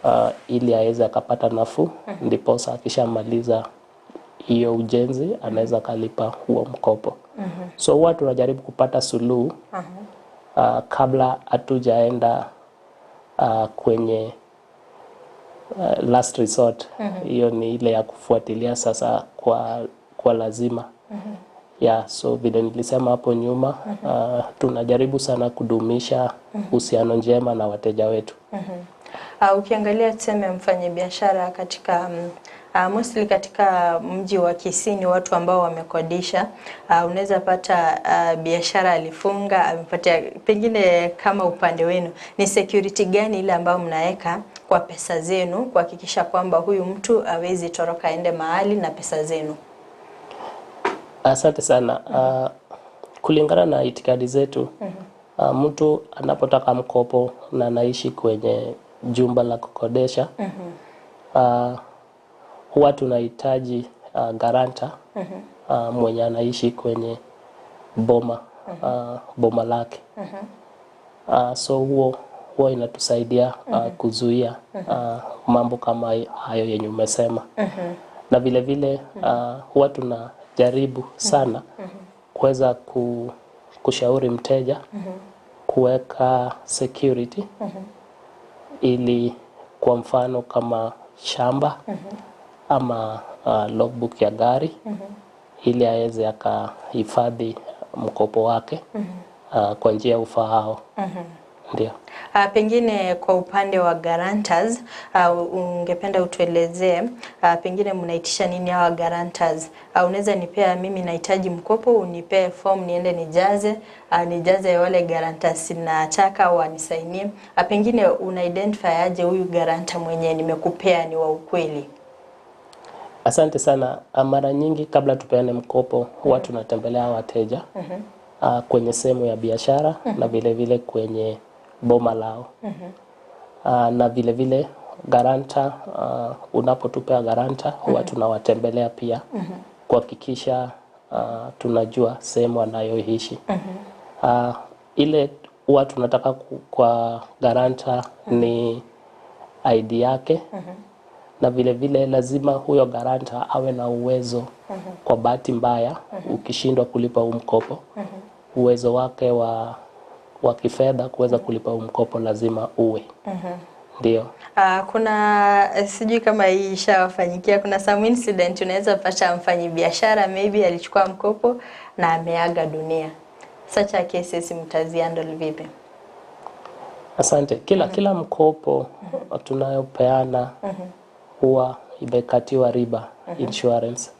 3 ili aweze akapata nafuu, ndiposa akishamaliza hiyo ujenzi anaweza kalipa huo mkopo. So huwa tunajaribu kupata suluhu kabla hatujaenda kwenye last resort. Hiyo ni ile ya kufuatilia sasa kwa lazima. Yeah, so vile nilisema hapo nyuma, tunajaribu sana kudumisha uhusiano njema na wateja wetu. Ukiangalia tuseme mfanyabiashara katika mostly katika mji wa Kisii ni watu ambao wamekodisha. Unaweza pata biashara alifunga, amepatia. Pengine kama upande wenu ni security gani ile ambayo mnaweka kwa pesa zenu kuhakikisha kwamba huyu mtu hawezi toroka aende mahali na pesa zenu? Asante sana. Kulingana na itikadi zetu, mtu anapotaka mkopo na anaishi kwenye jumba la kukodesha, huwa tunahitaji garanta mwenye anaishi kwenye boma lake. So huo inatusaidia kuzuia mambo kama hayo yenye umesema. Na vile vile huwa tunajaribu sana kuweza kushauri mteja kuweka security, ili kwa mfano kama shamba ama logbook ya gari, ili aweze akahifadhi mkopo wake kwa njia ufaao. Ndio. Pengine kwa upande wa guarantors, ungependa utuelezee pengine mnaitisha nini hawa guarantors? Unaweza nipea mimi nahitaji mkopo, unipee form niende nijaze, nijaze wale guarantors nataka wanisainie. Pengine una identify aje huyu guarantor mwenye nimekupea ni wa ukweli? Asante sana. Mara nyingi kabla tupeane mkopo huwa tunatembelea wateja kwenye sehemu ya biashara na vile vile kwenye boma lao. Na vile vile garanta, unapotupea garanta huwa tunawatembelea pia kuhakikisha tunajua sehemu anayoishi. Ile huwa tunataka kwa garanta ni ID yake, na vile vile lazima huyo garanta awe na uwezo. Kwa bahati mbaya ukishindwa kulipa huu mkopo, uwezo wake wa kifedha kuweza kulipa huu mkopo lazima uwe. Ndio. Kuna sijui kama hii ishawafanyikia, kuna some incident unaweza pata mfanyibiashara maybe alichukua mkopo na ameaga dunia. Such a cases mtazihandle vipi? Asante. Kila mkopo tunayopeana huwa imekatiwa riba insurance.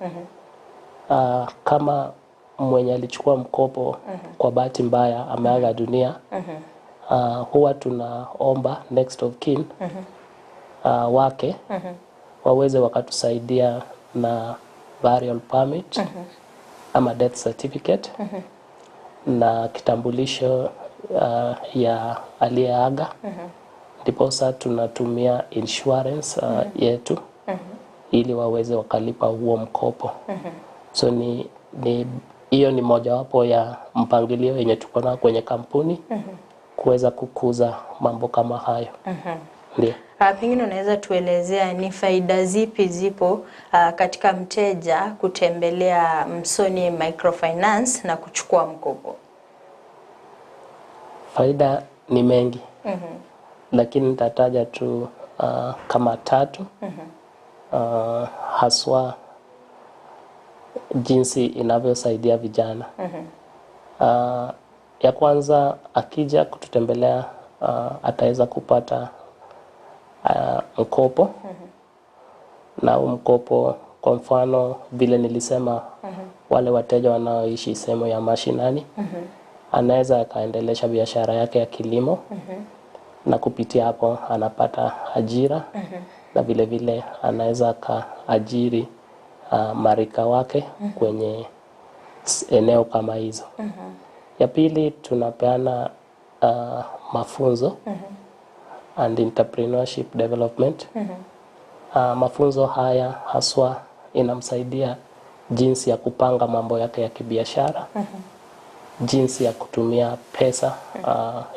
Kama mwenye alichukua mkopo kwa bahati mbaya ameaga dunia, huwa tunaomba next of kin wake waweze wakatusaidia na burial permit ama death certificate na kitambulisho ya aliyeaga. Ndiposa tunatumia insurance yetu ili waweze wakalipa huo mkopo. So ni hiyo ni mojawapo ya mpangilio yenye tuko nao kwenye kampuni kuweza kukuza mambo kama hayo. Ndio. Pengine unaweza tuelezea ni faida zipi zipo katika mteja kutembelea Msoni Microfinance na kuchukua mkopo? Faida ni mengi. Lakini nitataja tu kama tatu. Haswa jinsi inavyosaidia vijana. Ya kwanza, akija kututembelea ataweza kupata mkopo. Na huu mkopo, kwa mfano vile nilisema, wale wateja wanaoishi sehemu ya mashinani, anaweza akaendelesha biashara yake ya kilimo na kupitia hapo anapata ajira. na vile vile anaweza akaajiri marika wake kwenye eneo kama hizo. Ya pili, tunapeana mafunzo and entrepreneurship development. Mafunzo haya haswa inamsaidia jinsi ya kupanga mambo yake ya kibiashara, jinsi ya kutumia pesa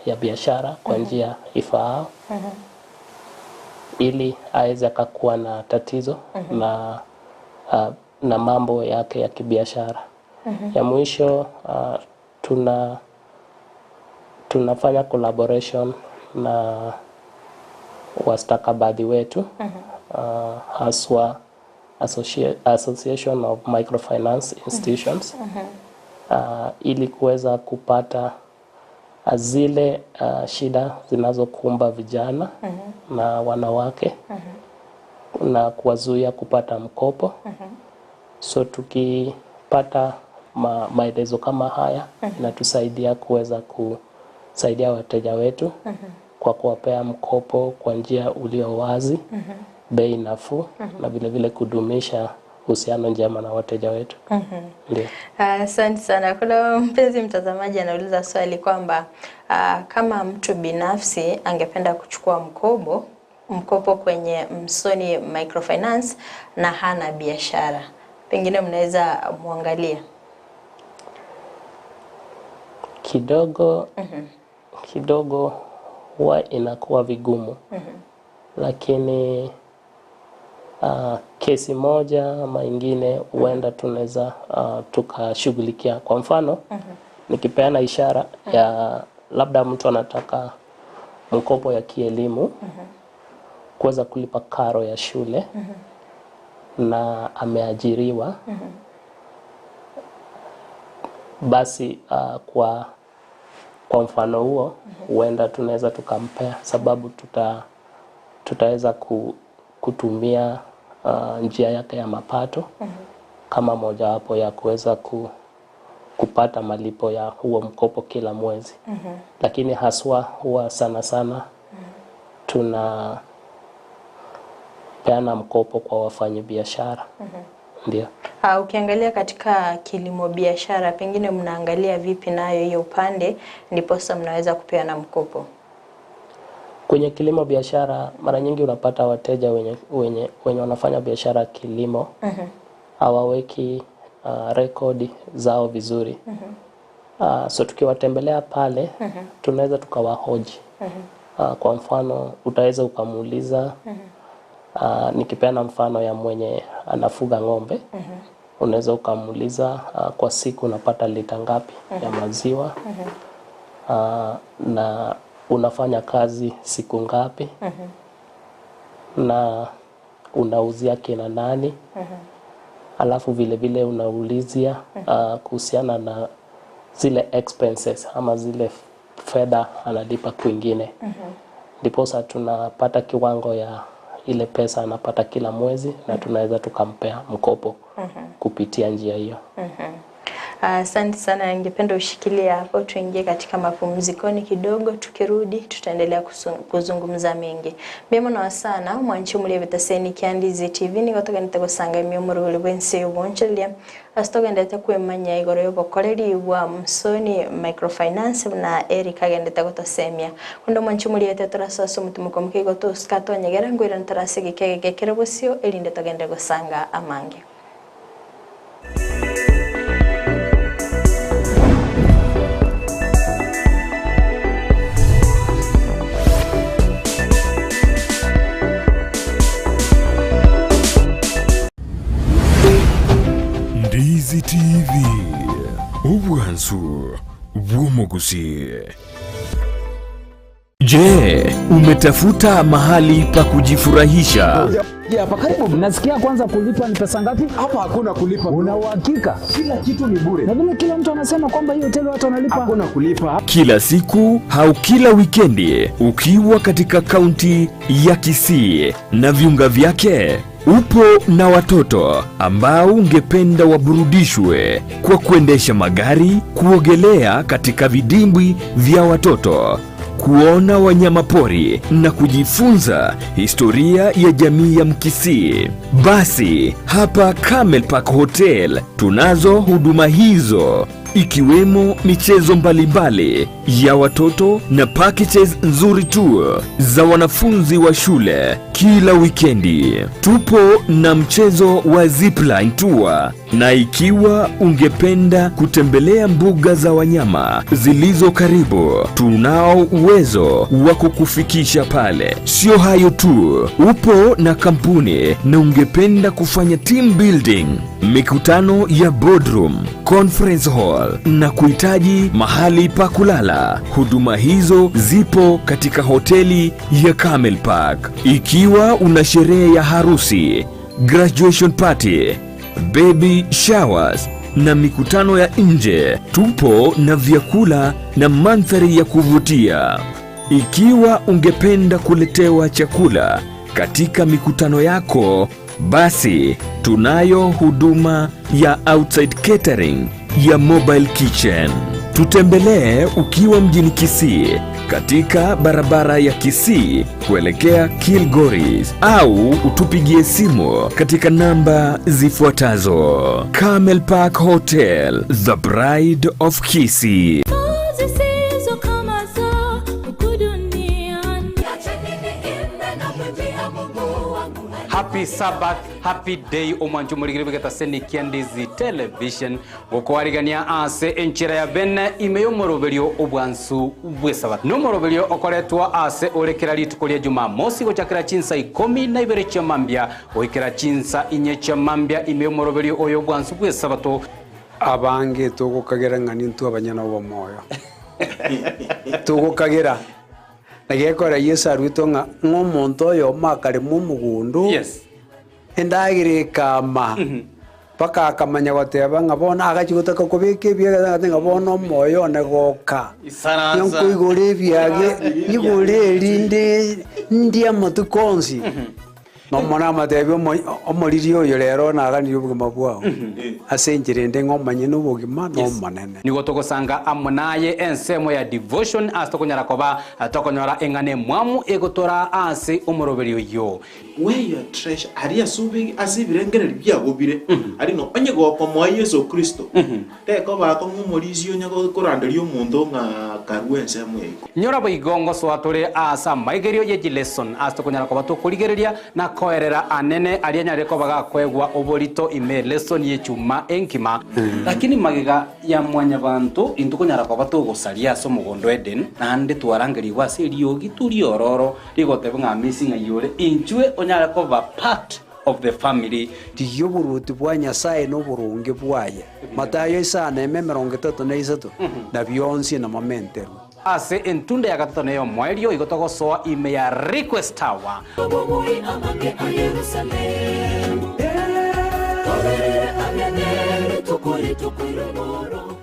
ya biashara kwa njia ifaao, ili aweze akakuwa na tatizo na mambo yake ya kibiashara. Ya mwisho, tunafanya collaboration na wastakabadhi wetu, haswa Association of Microfinance Institutions, ili kuweza kupata zile shida zinazokumba vijana na wanawake na kuwazuia kupata mkopo. So tukipata maelezo kama haya, inatusaidia kuweza kusaidia wateja wetu kwa kuwapea mkopo kwa njia ulio wazi, bei nafuu, na vile vile kudumisha uhusiano njema na wateja wetu. Ndio. Asante sana. Kuna mpenzi mtazamaji anauliza swali kwamba kama mtu binafsi angependa kuchukua mkopo kwenye Msoni Microfinance na hana biashara, pengine mnaweza muangalia kidogo? Kidogo huwa inakuwa vigumu, lakini kesi moja ama ingine huenda tunaweza tukashughulikia. Kwa mfano, nikipeana ishara ya labda mtu anataka mkopo ya kielimu kuweza kulipa karo ya shule na ameajiriwa, basi kwa mfano huo huenda tunaweza tukampea, sababu tutaweza kutumia njia yake ya mapato kama mojawapo ya kuweza kupata malipo ya huo mkopo kila mwezi. Lakini haswa huwa sana sana tunapeana mkopo kwa wafanyabiashara. Ndio. Ukiangalia katika kilimo biashara, pengine mnaangalia vipi nayo hiyo upande ndiposa mnaweza kupeana mkopo? Kwenye kilimo biashara mara nyingi unapata wateja wenye wanafanya biashara kilimo hawaweki rekodi zao vizuri. So tukiwatembelea pale tunaweza tukawahoji. Kwa mfano utaweza ukamuuliza, nikipeana mfano ya mwenye anafuga ng'ombe, unaweza ukamuuliza kwa siku unapata lita ngapi ya maziwa, na unafanya kazi siku ngapi, na unauzia kina nani. Alafu vile vile unaulizia kuhusiana na zile expenses ama zile fedha analipa kwingine. Ndiposa tunapata kiwango ya ile pesa anapata kila mwezi, na tunaweza tukampea mkopo kupitia njia hiyo. Asante sana, ningependa ushikilie hapo, tuingie katika mapumzikoni kidogo, tukirudi tutaendelea kuzungumza mengi. Mimi na sana mwanchi muri bitaseni Kiandizi TV ni gotoka nitagosanga imwe muri bwense ubonchelia asitoka ndete kwemanya igoro yobokoreri wa Msoni Microfinance na Eric agendete gotosemia kundo mwanchi muri etetora mutumu muke goto skato nyegera ngwira ntarasege kege kerebosio elinde togende gosanga amange. Ndizi TV, ubwansu bw'umuguzi. Je, umetafuta mahali pa kujifurahisha? Hapa karibu. Nasikia kwanza kulipa ni pesa ngapi? Hapa hakuna kulipa. Una uhakika? Kila kitu ni bure. Na vile kila mtu anasema kwamba hiyo hoteli watu wanalipa. Hakuna kulipa. Kila siku au kila wikendi ukiwa katika kaunti ya Kisii na viunga vyake, upo na watoto ambao ungependa waburudishwe kwa kuendesha magari, kuogelea katika vidimbwi vya watoto, kuona wanyama pori na kujifunza historia ya jamii ya Mkisii? Basi hapa Camel Park Hotel tunazo huduma hizo, ikiwemo michezo mbalimbali ya watoto na packages nzuri tu za wanafunzi wa shule kila wikendi. Tupo na mchezo wa zipline tour, na ikiwa ungependa kutembelea mbuga za wanyama zilizo karibu, tunao uwezo wa kukufikisha pale. Sio hayo tu, upo na kampuni na ungependa kufanya team building, mikutano ya boardroom, conference hall na kuhitaji mahali pa kulala, huduma hizo zipo katika hoteli ya Camel Park. Ikiwa una sherehe ya harusi, graduation party, baby showers na mikutano ya nje, tupo na vyakula na mandhari ya kuvutia. Ikiwa ungependa kuletewa chakula katika mikutano yako, basi tunayo huduma ya outside catering ya mobile kitchen. Tutembelee ukiwa mjini Kisii katika barabara ya Kisii kuelekea Kilgoris, au utupigie simu katika namba zifuatazo. Camel Park Hotel, the Bride of Kisii. Zisizo kama za huku duniani. Happy Sabbath, happy day omwancho muligire bigeta seni kiandizi television gukwarigania ase enchera ya bene imeyo moroberio obwansu bwe sabato no moroberio okoretwa ase orekera rituko ria Jumamosi gochakira chinsa 12 chia mambia goikera chinsa 4 chia mambia imeyo moroberio oyo obwansu bwe sabato. Abange tugukagera ng'ani ntu abanyana bo moyo tugukagera nagekora Yesu arwitwo ng'a ng'omonto oyo makare mu mugundu. Endagire kama paka akamanya goteba ng'a bono agachigotaka kobeka ebiaga ng'a bono omoyo one goka nyankoigora ebiage igora erinde ndia amatuko onsi nomona amatebi omoriri oyo rero naganire obogima bwao ase enchera ende ng'omanye na obogima nomonene. Nigo togosanga amo naye ensemo ya devotion ase tokonyara koba tokonyora eng'ane mwamu egotora ase omoroberi oyo. Where your treasure ari asubi ase ebirengereri biago bire ari no onye gokomoa Yesu Kristo teko bako ng'omorisi onye koranderia omonto ng'a karue ensemo yaiko. Nyora boigongo soatore asa maigerio ye lesson ase tokonyara koba tokorigereria na koerera anene aria nyare kobaga kwegwa oborito ime lesson ye chuma enkima. Lakini magega ya mwanya bantu intukonyara koba togosaria ase omogondo Eden nande twarangerigwa ase eriogi turiororo rigoteba ng'a missing ayore inchwe onyara koba part of the family. Tiyo buruti bwa Nyasaye n'oburungi bwaye Matayo isana eme 33 na bionsi na mamenteru ase entunda ya gatatu neyo mwerio igotogosoa ime ya request tower. Obomoi amange a Yerusalemu. Toberere amyane tukuri tukurumoro.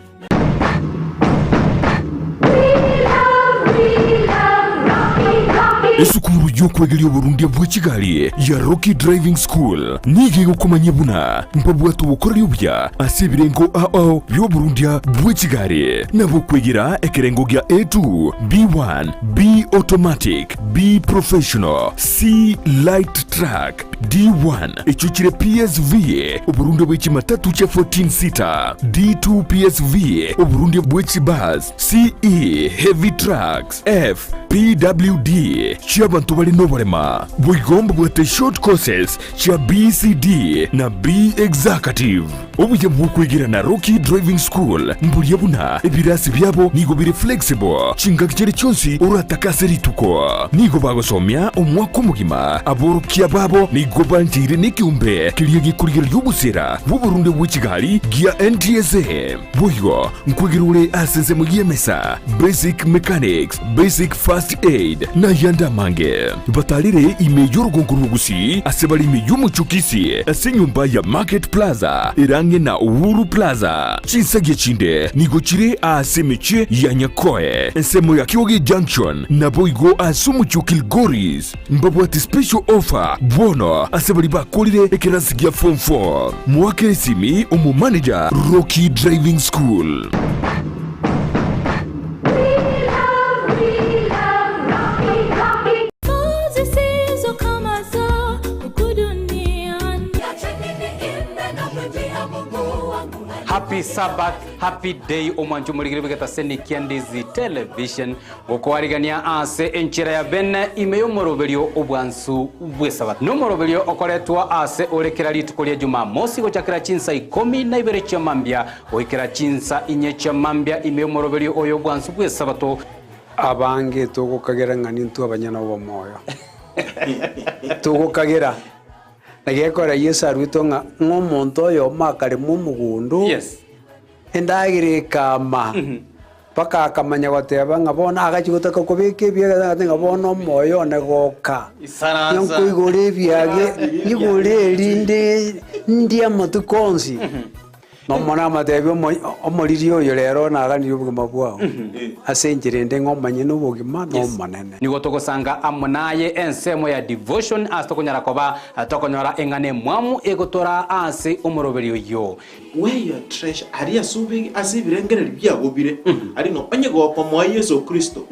Esukuru y'okwegeria oburundi bw'ekigali ya Rocky Driving School nige gukumanya buna mpabwatu bukorera obya ase ebirengo ao by'oburundi bw'ekigali nabo kwegera ekirengo gya A2 B1 B automatic B professional C light truck D1 echukire PSV oburundi bw'ekimatatu cha 14 seater D2 PSV oburundi bw'ekibus CE heavy trucks F PWD chiabantu bali noborema bwigomba bwate short courses cha BCD na B executive obuye bwokwigira na Rocky Driving School mbulia buna ebirasi byabo nigo biri flexible chinga kichere chonsi oratakase rituko nigo bagosomya omwaka omugima aborokia babo nigo banjire n'ikiumbe kiria gikurigera y'obusera bw'oburundi bw'ekigali gia NTSA bwigo nkwigirure asese mugiemesa basic mechanics basic first aid na yandamange batalire ime y'urugongo rw'ugusi ase bali ime y'umucukisi ase nyumba ya Market Plaza irange na Uhuru Plaza chinsage chinde nigo chire ase miche ya Nyakoe ensemo ya Kyogi Junction na boigo ase umuchukilgoris mbabwati special offer bono ase bali bakolire ekerasi gya form 4 mwakere simi umu manager Rocky Driving School. Sabbath, happy day omwancho muligire bigeta seni kiandizi television gokwarigania ase enchera ya bene imeyo moroberio obwansu bwe Sabbath no moroberio okoretwa ase orekera rituko lya Jumamosi gochakira chinsa 12 chia mambia goikera chinsa 4 chia mambia imeyo moroberio oyo obwansu bwe Sabato abange tugukagera ng'ani ntu abanyana bo moyo tugukagera nagekora Yesu arwitwo ng'a ng'omonto oyo makare mu mugundu yes endagire kama paka akamanya goteba ng'a bono agachigotaka kobeka ebiaga ng'a bono omoyo one goka nyankoigora ebiage igora erinde ndia amatuko onsi nomona amatebi omoriri oyo rero naganire obogima bwao ase enchera ende ng'omanye na obogima nomonene nigo togosanga amo naye ensemo ya devotion ase tokonyara koba tokonyora eng'ane mwamu egotora ase omoroberi oyo where your treasure ari asubi ase ebirengereri biagobire ari no onye gokomoa Yesu Kristo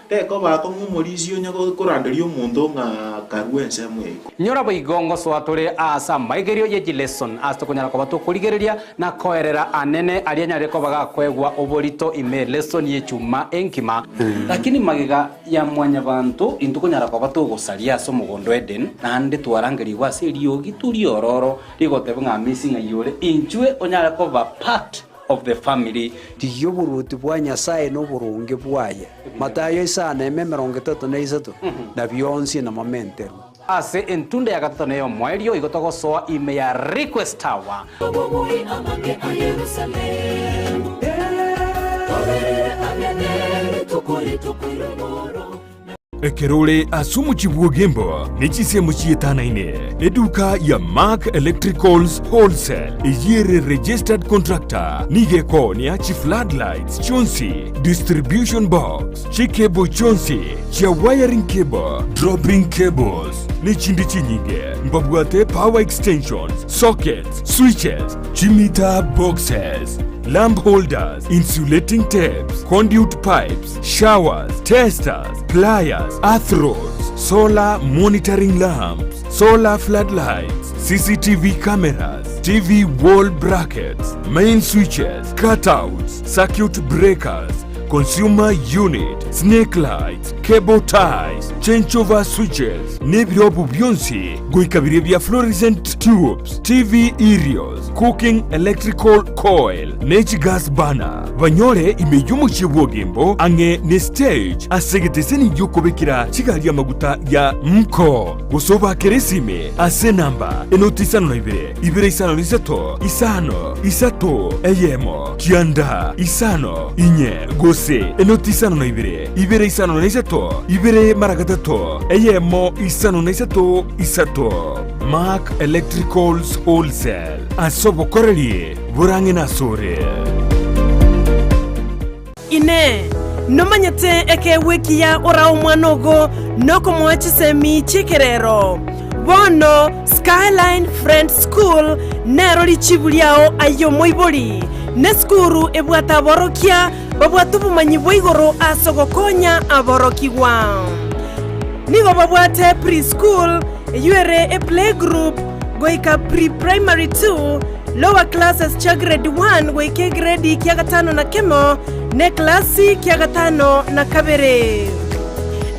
teko bakong'omorisi onye koranderia omonto ng'a karue ensemo eiko nyora boigongo soatore asa maigerio ye lesson ase tokonyara koba tokorigereria na koerera anene aria nyare kobaga kwegwa oborito ime lesson ye chuma enkima lakini magega ya mwanya bantu intukonyara koba togosaria ase omogondo Eden nande twarangerigwa ase eriogi turi ororo rigoteba ng'a missing ayore inchwe onyara koba part of the family tiyo buruti bwa Nyasaye n'oburungi bwaye Matayo 5:33 na bionsi na momenteru ase entunda ya gatatu neyo mwerio igotogosoa ime ya request tower Ekerore asumu chibuogembo nechisemo chietanaine eduka ya Mark Electricals Wholesale iyere registered contractor nigeko ni achi floodlights chonsi distribution box chikebo chonsi chia wiring cable dropping cables nechindi chinyinge mbabwate power extensions sockets switches chimita boxes lamp holders, insulating tapes, conduit pipes, showers, testers, pliers, earth rods, solar monitoring lamps, solar floodlights, CCTV cameras, TV wall brackets, main switches, cutouts, circuit breakers, consumer unit, snake lights, cable ties, changeover switches, nebirobu byonsi, goikabire bya fluorescent tubes, TV aerials, cooking electrical coil, nechi gas burner, banyore imeyumu chiwogembo, ange ne stage, asegeteseni yokobekira chigali ya maguta ya mko, gosoba keresime, ase namba, enoti 52, 253, 5, 3, eyemo, 9, 5, 4, gose enoti 52, 253, 2 mara 3, eyemo 53 3. Mark Electricals Wholesale. Asobokorerie burange nasore. Ine nomanyete eke wiki ya ora omwanogo nokomoa chisemi chikerero. Bono Skyline Friends School nero richibuliao ayo moibori. Neskuru ebwata aborokia babwata obomanyi bwa igoro ase ogokonya aborokigwa. Nigo babwate preschool eyuere e playgroup goika pre-primary 2 lower classes cha grade 1 goika grade kia 5 na kemo ne klasi kia 5 na 2.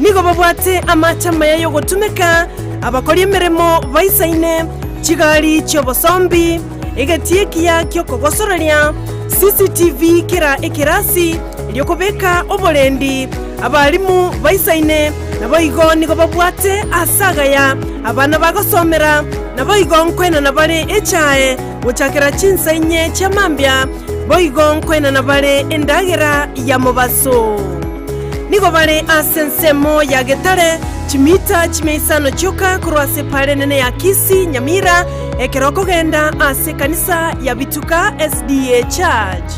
Nigo babwate amachama yayo gotumeka abakori emeremo baisaine chigari chiobosombi egetiekia kyokogosoreria CCTV kera ekirasi lyokobeka oborendi abalimu baisaine naboigo nigo babwate asagaya abana bagosomera naboigo nkwena nabare echae gochakera chinsa 4 chia mambia boigo nkwena nabare endagera ya mobaso. Nigo bare ase ensemo ya Getare chimita chimeisano chioka korwa ase pare nene ya Kisii Nyamira ekero kogenda ase kanisa ya Bituka SDA Church.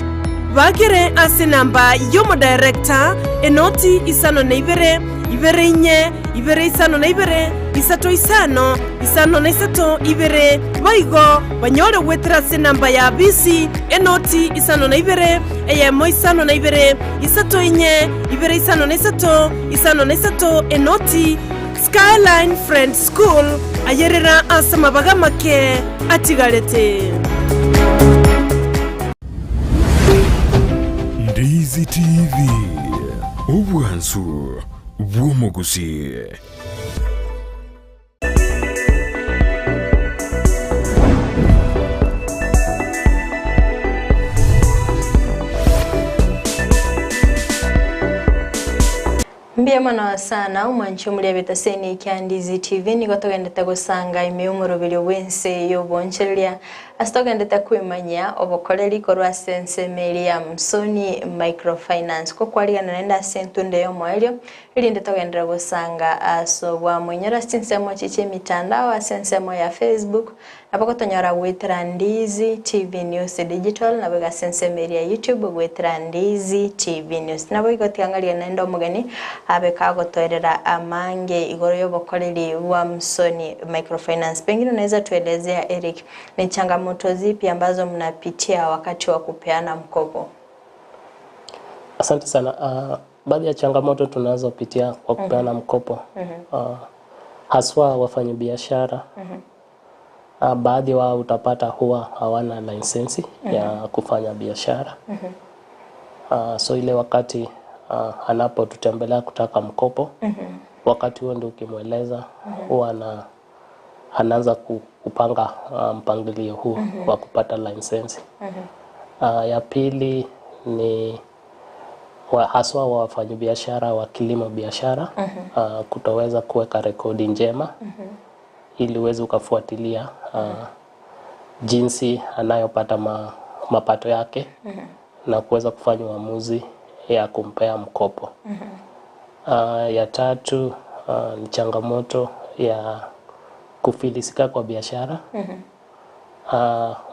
Bagere ase namba yomo director enoti 52 24 252 3 5 53 2 baigo banyore gwetera ase namba ya BC enoti 52 eyemo 52 3 4 2 53 53 enoti Skyline Friends School ayerera ase mabaga make atigarete. Ndizi TV, obwansu bw'omugusi. Mbiamana sana umwanchumulia betaseni kya Ndizi TV niko togendete gusanga imiumurubiri wense yobonchereria asitogendete kwimanya obukoreri korwa sense ya Musoni Microfinance ko kwaligana nenda sentunde yo moelyo ilinde togendera gusanga aso bwa mwenyera sinsemo chiche mitandao asensemo ya Facebook napoko tonyora gwitira Ndizi TV News Digital na bwega sense ya YouTube gwitira Ndizi TV News nabo igotiangalia nenda omugeni abeka gotoerera amange igoro yobukoreri wa Musoni Microfinance. Pengine unaweza tuelezea Eric, ni changamoto zipi ambazo mnapitia wakati wa kupeana mkopo? Asante sana. Baadhi ya changamoto tunazopitia kwa kupeana mkopo, haswa wafanyabiashara, baadhi wao utapata huwa hawana lisensi ya kufanya biashara. So ile wakati anapotutembelea kutaka mkopo, wakati huo ndio ukimweleza huwa anaanza kupanga mpangilio huo wa kupata lisensi. Ya pili ni haswa wa wafanyabiashara wa kilimo biashara, kutoweza kuweka rekodi njema ili uweze ukafuatilia jinsi anayopata mapato yake na kuweza kufanya uamuzi ya kumpea mkopo. Ya tatu ni changamoto ya kufilisika kwa biashara.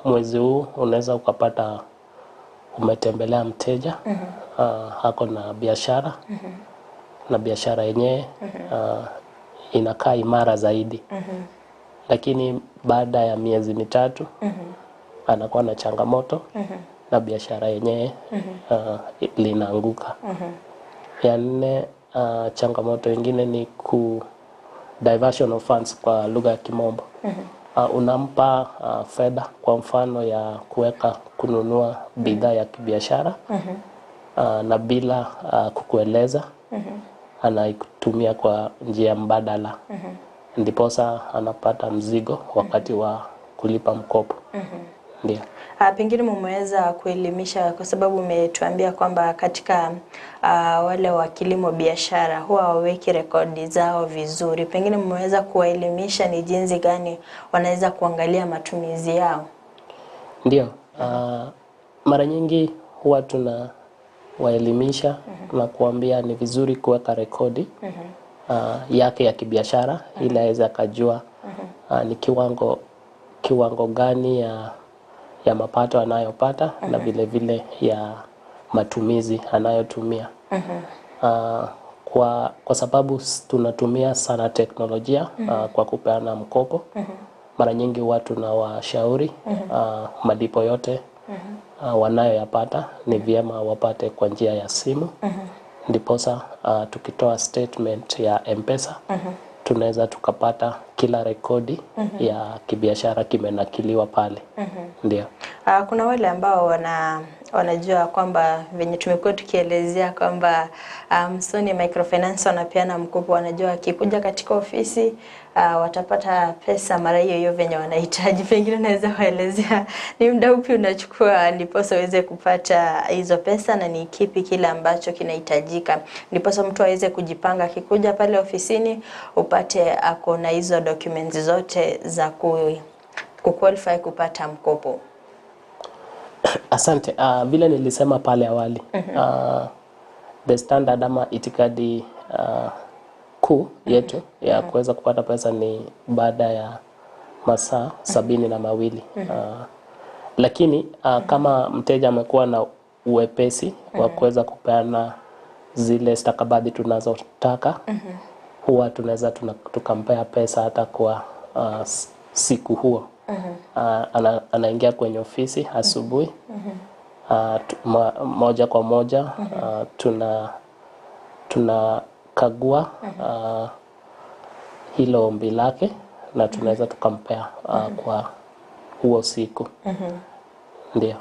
Mwezi huu unaweza ukapata umetembelea mteja, hako na biashara, na biashara yenyewe inakaa imara zaidi. Lakini baada ya miezi mitatu anakuwa na changamoto na biashara yenyewe linaanguka. Ya nne, changamoto nyingine ni ku diversion of funds kwa lugha ya Kimombo. Unampa fedha kwa mfano ya kuweka kununua bidhaa ya kibiashara, na bila kukueleza anaitumia kwa njia mbadala. Ndiposa anapata mzigo wakati wa kulipa mkopo. Ndio. Pengine mmeweza kuelimisha, kwa sababu umetuambia kwamba katika wale wa kilimo biashara huwa hawaweki rekodi zao vizuri. Pengine mmeweza kuwaelimisha ni jinsi gani wanaweza kuangalia matumizi yao? Ndio. Mara nyingi huwa tunawaelimisha na kuambia ni vizuri kuweka rekodi yake ya kibiashara ili aweze akajua ni kiwango gani ya mapato anayopata na vile vile ya matumizi anayotumia. Kwa sababu tunatumia sana teknolojia kwa kupeana mkopo, mara nyingi watu na washauri malipo yote wanayoyapata ni vyema wapate kwa njia ya simu. Ndiposa tukitoa statement ya M-Pesa tunaweza tukapata kila rekodi ya kibiashara kimenakiliwa pale. Ndio. Kuna wale ambao wanajua kwamba venye tumekuwa tukielezea kwamba Musoni Microfinance wanapeana mkopo, wanajua akikuja katika ofisi watapata pesa mara hiyo hiyo venye wanahitaji. Pengine naweza waelezea ni muda upi unachukua ndiposa uweze kupata hizo pesa na ni kipi kile ambacho kinahitajika ndiposa mtu aweze kujipanga akikuja pale ofisini upate ako na hizo documents zote za kuqualify kupata mkopo. Asante. Vile nilisema pale awali, the standard ama itikadi kuu yetu ya kuweza kupata pesa ni baada ya masaa 72. Lakini kama mteja amekuwa na uwepesi wa kuweza kupeana zile stakabadhi tunazotaka, huwa tunaweza tukampea pesa hata kwa siku huo. Anaingia kwenye ofisi asubuhi, moja kwa moja tunakagua hilo ombi lake na tunaweza tukampea kwa huo siku. Ndio.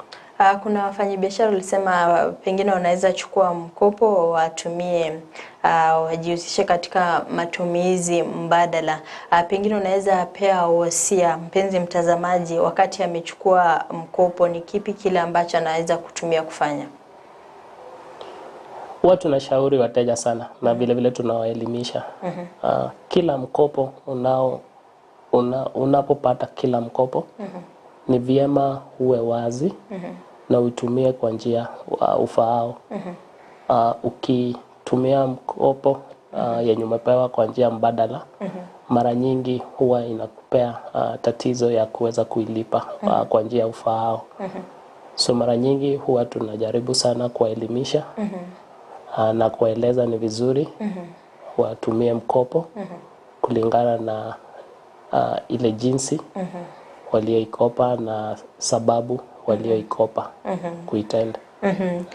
Kuna wafanyabiashara ulisema pengine wanaweza chukua mkopo watumie, wajihusishe katika matumizi mbadala. Pengine unaweza pea wasia mpenzi mtazamaji, wakati amechukua mkopo, ni kipi kile ambacho anaweza kutumia kufanya? Huwa tunashauri wateja sana na vile vile tunawaelimisha. Kila mkopo unapopata kila mkopo ni vyema uwe wazi na uitumie kwa njia ufaao. Ukitumia mkopo yenye umepewa kwa njia mbadala, mara nyingi huwa inakupea tatizo ya kuweza kuilipa kwa njia ufaao. So mara nyingi huwa tunajaribu sana kuwaelimisha na kuwaeleza ni vizuri watumie mkopo kulingana na ile jinsi walioikopa na sababu walioikopa kuitenda.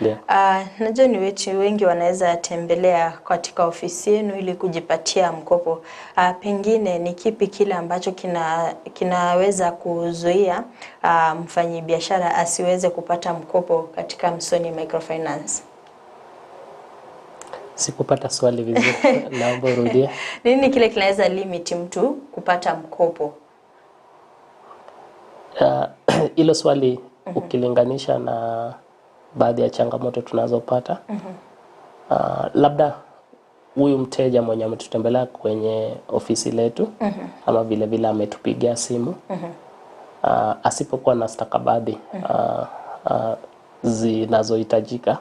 Yeah. Najua ni wetu wengi wanaweza tembelea katika ofisi yenu ili kujipatia mkopo. Pengine ni kipi kile ambacho kinaweza kuzuia mfanyibiashara asiweze kupata mkopo katika Msoni Microfinance? Sikupata swali vizuri. Naomba urudie. Nini kile kinaweza limit mtu kupata mkopo? Hilo swali ukilinganisha na baadhi ya changamoto tunazopata, labda huyu mteja mwenye ametutembelea kwenye ofisi letu ama vile vile ametupigia simu, asipokuwa na stakabadhi zinazohitajika,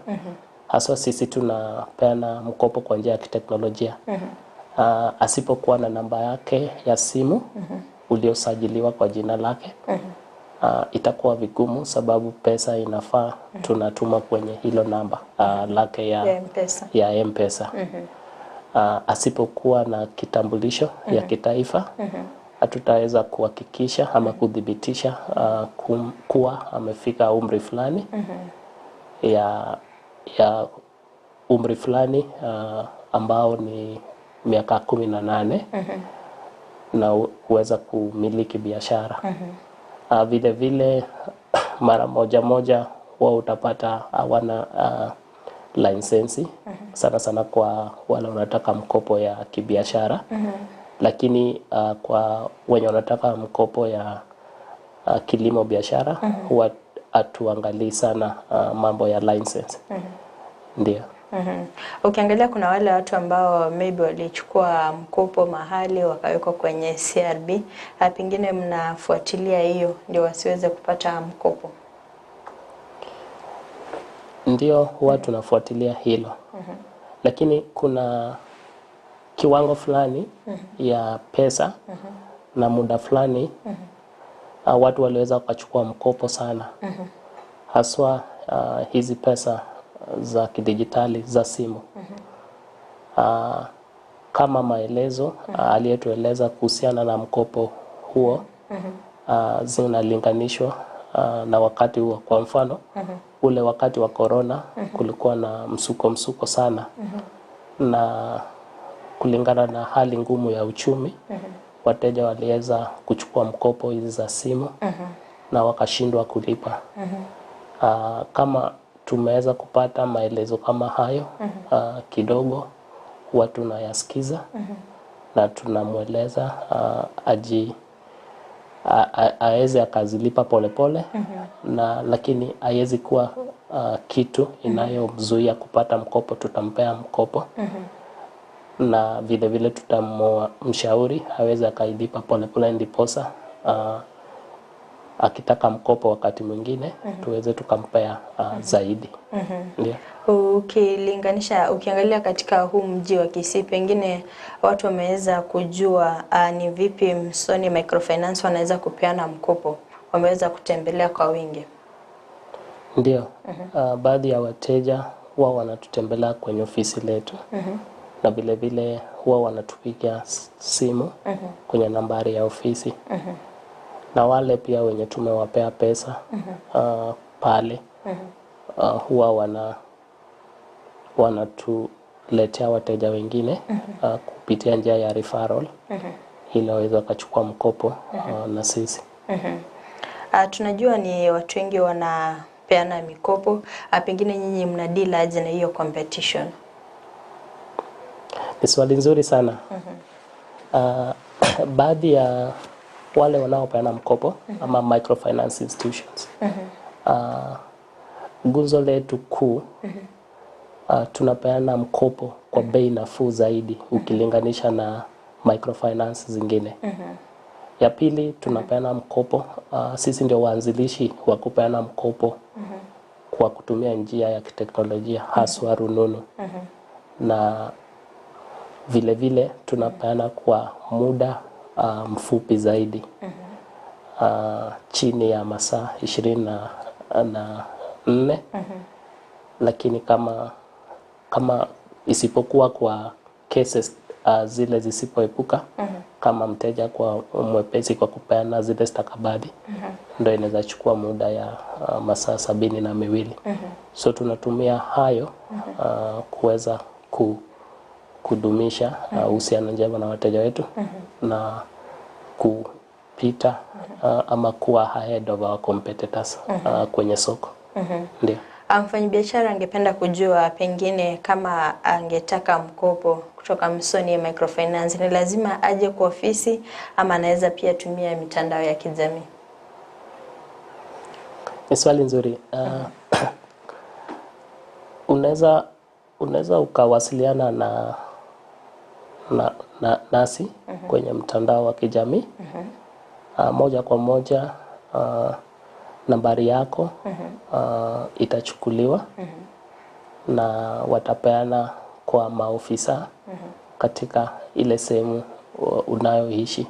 haswa sisi tunapeana mkopo kwa njia ya kiteknolojia. Asipokuwa na namba yake ya simu uliosajiliwa kwa jina lake, itakuwa vigumu sababu pesa inafaa tunatuma kwenye hilo namba lake ya M-Pesa. Ya M-Pesa. Asipokuwa na kitambulisho ya kitaifa, hatutaweza kuhakikisha ama kudhibitisha kuwa amefika umri fulani ya umri fulani ambao ni miaka 18 na kuweza kumiliki biashara. Vile vile mara moja moja huwa utapata hawana lisensi, sana sana kwa wale wanataka mkopo ya kibiashara. Lakini kwa wenye wanataka mkopo ya kilimo biashara, huwa hatuangalii sana mambo ya license. Ndio. Ukiangalia kuna wale watu ambao maybe walichukua mkopo mahali wakawekwa kwenye CRB, pengine mnafuatilia hiyo ndio wasiweze kupata mkopo? Ndio, huwa tunafuatilia hilo. Lakini kuna kiwango fulani ya pesa na muda fulani watu waliweza wakachukua mkopo sana. Haswa hizi pesa za kidijitali za simu. Kama maelezo aliyetueleza kuhusiana na mkopo huo zinalinganishwa na wakati huo. Kwa mfano, ule wakati wa corona kulikuwa na msuko sana, na kulingana na hali ngumu ya uchumi, wateja waliweza kuchukua mkopo hizi za simu na wakashindwa kulipa. Kama tumeweza kupata maelezo kama hayo, kidogo huwa tunayasikiza na tunamweleza aweze akazilipa polepole, na lakini haiwezi kuwa kitu inayomzuia kupata mkopo. Tutampea mkopo na vile vile tutamshauri aweze akailipa polepole, ndiposa akitaka mkopo wakati mwingine tuweze tukampea zaidi. Ndio. Ukilinganisha, ukiangalia katika huu mji wa Kisii, pengine watu wameweza kujua ni vipi Msoni Microfinance wanaweza kupeana mkopo, wameweza kutembelea kwa wingi? Ndio. Baadhi ya wateja huwa wanatutembelea kwenye ofisi letu na vile vile huwa wanatupigia simu kwenye nambari ya ofisi. Na wale pia wenye tumewapea pesa pale huwa wanatuletea wateja wengine kupitia njia ya referral ili waweze wakachukua mkopo na sisi. Tunajua ni watu wengi wanapenda wanapeana mikopo. Pengine nyinyi mna deal aje na hiyo competition? Ni swali nzuri sana. Baadhi ya wale wanaopeana mkopo ama microfinance institutions, guzo letu kuu, tunapeana mkopo kwa bei nafuu zaidi ukilinganisha na microfinance zingine. Ya pili, tunapeana mkopo, sisi ndio waanzilishi wa kupeana mkopo kwa kutumia njia ya kiteknolojia, haswa rununu, na vile vile tunapeana kwa muda mfupi zaidi, chini ya masaa 24, lakini kama isipokuwa kwa cases zile zisipoepuka, kama mteja kwa mwepesi kwa kupeana zile stakabadhi, ndio inaweza chukua muda ya masaa 72. So tunatumia hayo kuweza kudumisha uhusiano njema na wateja wetu na kupita ama kuwa ahead of our competitors kwenye soko. Ndio. Mfanyabiashara angependa kujua pengine kama angetaka mkopo kutoka Msoni Microfinance ni lazima aje kwa ofisi ama anaweza pia tumia mitandao ya kijamii? Ni swali nzuri. Unaweza ukawasiliana na nasi kwenye mtandao wa kijamii. Moja kwa moja, nambari yako itachukuliwa na watapeana kwa maofisa katika ile sehemu unayoishi.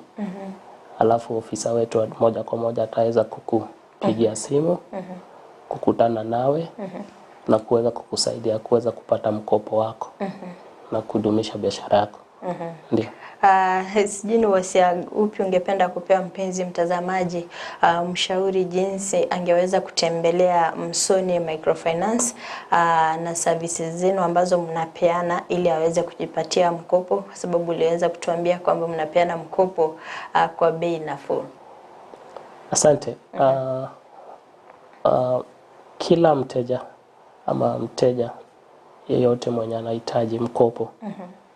Alafu ofisa wetu moja kwa moja ataweza kukupigia simu, kukutana nawe na kuweza kukusaidia kuweza kupata mkopo wako na kudumisha biashara yako. Ndio. Sijui ni wasia upi ungependa kupea mpenzi mtazamaji, mshauri jinsi angeweza kutembelea Msoni Microfinance na services zenu ambazo mnapeana ili aweze kujipatia mkopo, kwa sababu uliweza kutuambia kwamba mnapeana mkopo kwa bei nafuu. Asante. Kila mteja ama mteja yeyote mwenye anahitaji mkopo,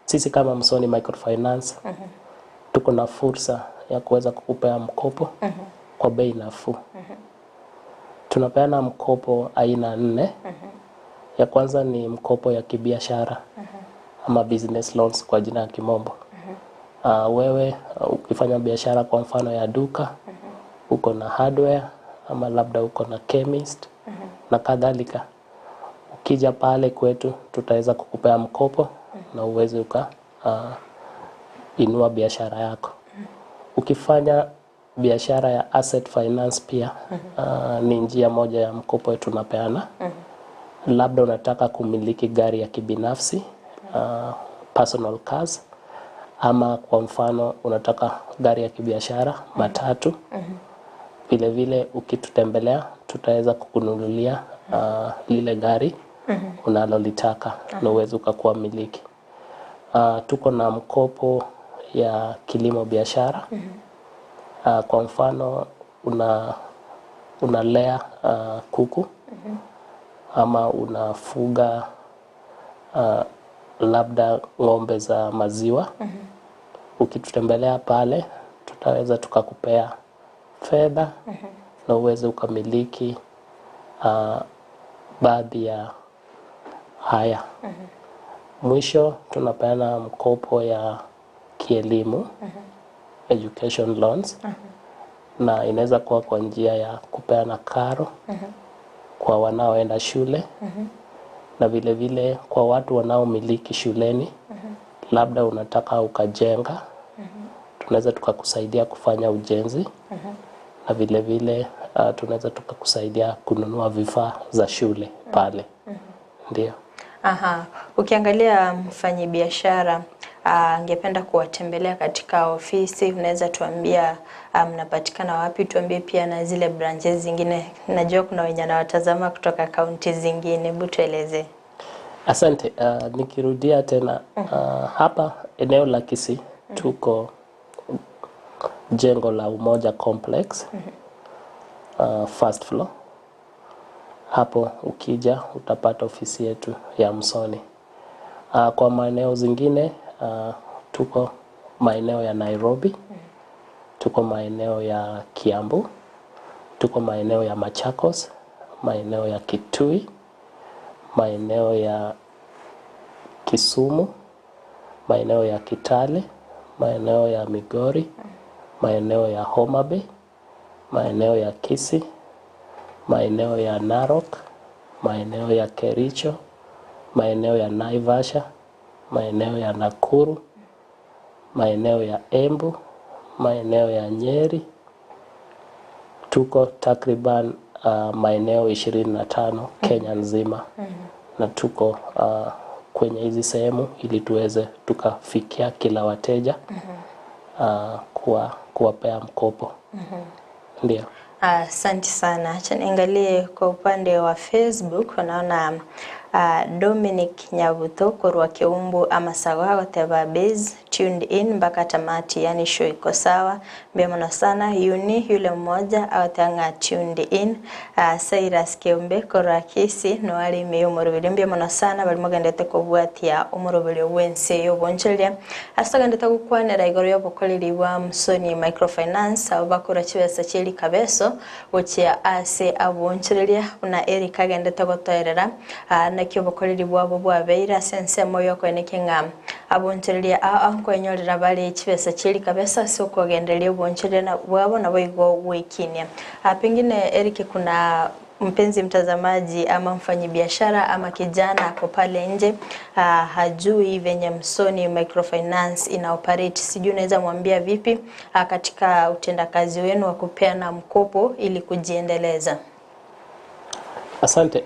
sisi kama Msoni Microfinance tuko na fursa ya kuweza kukupea mkopo kwa bei nafuu. Tunapeana mkopo aina 4. Ya kwanza ni mkopo ya kibiashara ama business loans kwa jina ya kimombo. Wewe ukifanya biashara kwa mfano ya duka, uko na hardware ama labda uko na chemist na kadhalika, ukija pale kwetu tutaweza kukupea mkopo na uweze uka inua biashara yako. Ukifanya biashara ya asset finance pia, ni njia moja ya mkopo tunapeana. Labda unataka kumiliki gari ya kibinafsi, personal cars, ama kwa mfano unataka gari ya kibiashara, matatu. Vile vile ukitutembelea tutaweza kukununulia lile gari unalolitaka na uweze ukakuwa miliki. Tuko na mkopo ya kilimo biashara. Kwa mfano unalea kuku ama unafuga labda ng'ombe za maziwa. Ukitutembelea pale tutaweza tukakupea fedha na uweze ukamiliki baadhi ya haya. Mwisho tunapeana mkopo ya kielimu, education loans, na inaweza kuwa kwa njia ya kupeana karo kwa wanaoenda shule na vile vile kwa watu wanaomiliki shuleni. Labda unataka ukajenga, tunaweza tukakusaidia kufanya ujenzi na vile vile tunaweza tukakusaidia kununua vifaa za shule pale. Ndio. Aha. Ukiangalia mfanyibiashara angependa kuwatembelea katika ofisi, unaweza tuambia mnapatikana wapi? Tuambie pia na zile branches zingine. Najua kuna wenye wanawatazama kutoka kaunti zingine, hebu tueleze. Asante. Nikirudia tena, hapa eneo la Kisii tuko jengo la Umoja Complex, first floor. Hapo ukija utapata ofisi yetu ya Msoni. Kwa maeneo zingine, tuko maeneo ya Nairobi, tuko maeneo ya Kiambu, tuko maeneo ya Machakos, maeneo ya Kitui, maeneo ya Kisumu, maeneo ya Kitale, maeneo ya Migori, maeneo ya Homa Bay, maeneo ya Kisii, maeneo ya Narok, maeneo ya Kericho, maeneo ya Naivasha, maeneo ya Nakuru, maeneo ya Embu, maeneo ya Nyeri. Tuko takriban maeneo 25 Kenya nzima, na tuko kwenye hizi sehemu ili tuweze tukafikia kila wateja kuwapea mkopo. Ndio. Asante sana. Acha niangalie kwa upande wa Facebook, naona Dominic Nyabuto korwa Keumbu amasago agoteba base tuned in mpaka tamati, yani show iko sawa mbema sana. Yuni yule mmoja agotanga tuned in. Cyrus Keumbe korwa Kisi no ali meyo morobiri mbema sana bali mogendete kobwatia omorobiri wense yobonchelia asagandete gukwanera igoro yobokoreri bwa Musoni Microfinance abo bakora chibesa cheli kabeso gochia ase abonchereria una Eric agendete gotoerera nakyo bokoreri bwabo bwabeira sense moyo kwenekenga abonchereria a kwenyorera bali chibesa cheli kabesa so kugenderia obonchereria bwabo nabo igo wekinia. Pengine Eric, kuna mpenzi mtazamaji ama mfanyibiashara ama kijana ako pale nje, hajui venye Msoni Microfinance ina operate, sijui unaweza mwambia vipi katika utendakazi wenu wa kupeana mkopo ili kujiendeleza? Asante.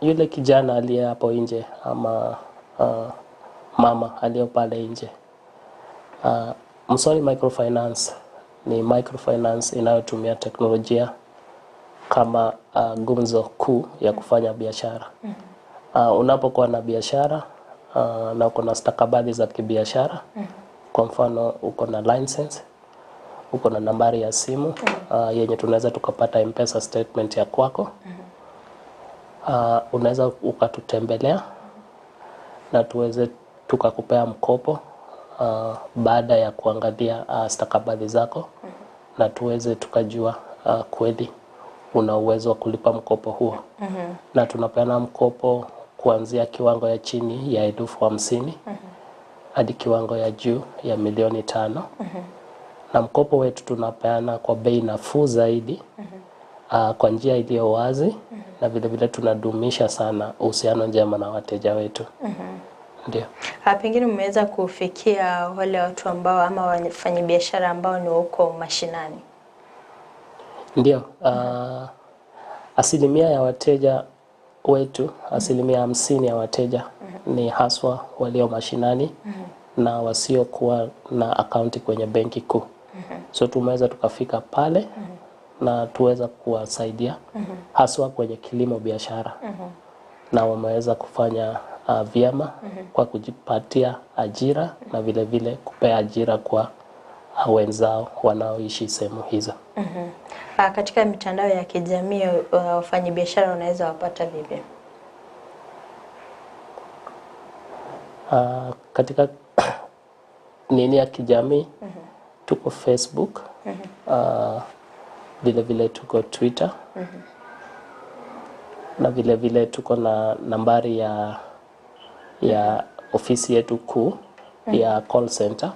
Yule kijana aliye hapo nje ama mama aliyo pale nje, Msoni Microfinance ni microfinance inayotumia teknolojia kama gumzo kuu ya kufanya biashara. Unapokuwa na biashara na uko na stakabadhi za kibiashara, kwa mfano uko na license, uko na nambari ya simu yenye tunaweza tukapata M-Pesa statement ya kwako, unaweza ukatutembelea na tuweze tukakupea mkopo baada ya kuangalia stakabadhi zako, na tuweze tukajua kweli una uwezo wa kulipa mkopo huo. Na tunapeana mkopo kuanzia kiwango ya chini ya 50,000 hadi kiwango ya juu ya 5,000,000. Na mkopo wetu tunapeana kwa bei nafuu zaidi, kwa njia iliyo wazi, na vile vile tunadumisha sana uhusiano njema na wateja wetu. Ndio. Pengine mmeweza kufikia wale watu ambao ama wafanyabiashara ambao ni huko mashinani? Ndio. Asilimia ya wateja wetu, 50% ya wateja ni haswa walio mashinani na wasiokuwa na akaunti kwenye benki kuu. So tumeweza tukafika pale na tuweza kuwasaidia haswa kwenye kilimo biashara. Na wameweza kufanya vyema kwa kujipatia ajira na vile vile kupea ajira kwa wenzao wanaoishi sehemu hizo. Katika mitandao ya kijamii wafanyabiashara wanaweza wapata vipi? Katika nini ya kijamii, tuko Facebook, vile vile tuko Twitter, na vile vile tuko na nambari ya ofisi yetu kuu ya call center,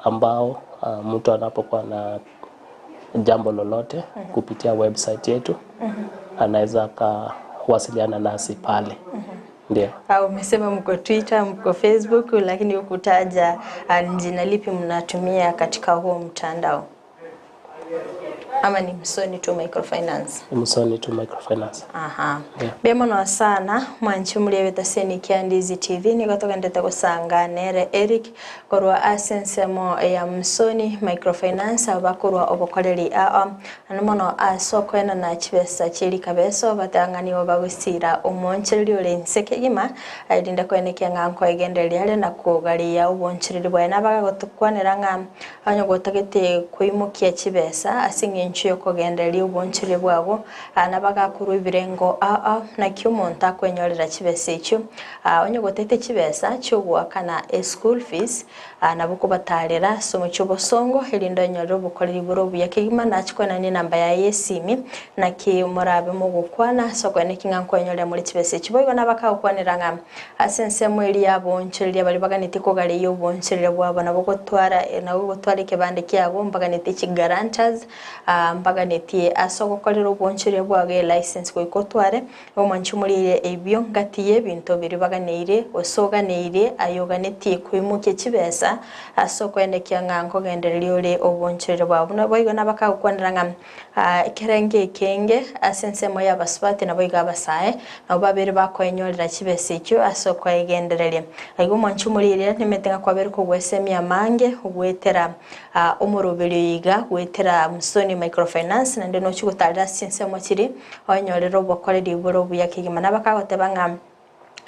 ambao mtu anapokuwa na jambo lolote kupitia website yetu anaweza akawasiliana nasi pale. Ndio. Umesema mko Twitter, mko Facebook, lakini hukutaja jina lipi mnatumia katika huo mtandao. Ama ni Msoni tu Microfinance? Msoni tu Microfinance. Aha. Yeah. Bemono sana mwanchi mulieweta seni Kiandizi TV nikotoka ndeta kusanga nere Eric korwa asensemo ya Msoni Microfinance abakorwa obokoreri aa anomono asokwena na chibesa chili kabeso batangani bagusira omonchereri ore nsekegima aidinda kwenekea nganko egenderia ale na kugaria obonchereri bwana bagagotukwanera nga anyogotagete kuimukia chibesa asinge ng'encho yokogendereria obonchire bwabo nabagakorwa ebirengo aa naki omonto akwenyorera chibesa echio onye gotete chibesa chiogwakana school fees nabo kobatarera ase omochie obosongo erinde onyorere obokoreri bore obuya kegima nachikwenani enamba yaye esimi naki morabe mogokwana ase okoeneki ng'a nkwenyorera muri chibesa echio boigo nabakagokwanera ng'a ase ensemo eria abonchereria bari baganete kogareia obonchereria bwabo nabo gotwara nabo gotwara ekebande kiabo mbaganete chigarantors mbaganete ase ogokorera obonchereria bwabo license goikotware omwanchi omorire ebio ngati y'ebinto biri baganeire osoganeire ayoganetie koimukia chibesa ase okoendekia ng'a nkogendereria ore obonchereria bwabo nabo igo nabakagokwanera ng'a ekerenge ekenge ase ensemo y'abasubati nabo igo abasae nabo babere bakoenyorera chibesa echio ase okoegendereria aigo omwanchi omorire nimete ng'a kwabere kogwesemia amange ogwetera omoroberio iga gwetera Musoni Microfinance naende nochigotarera ase ensemo chiri onyorere obokoreri bore obuya kegima nabakagoteba ng'a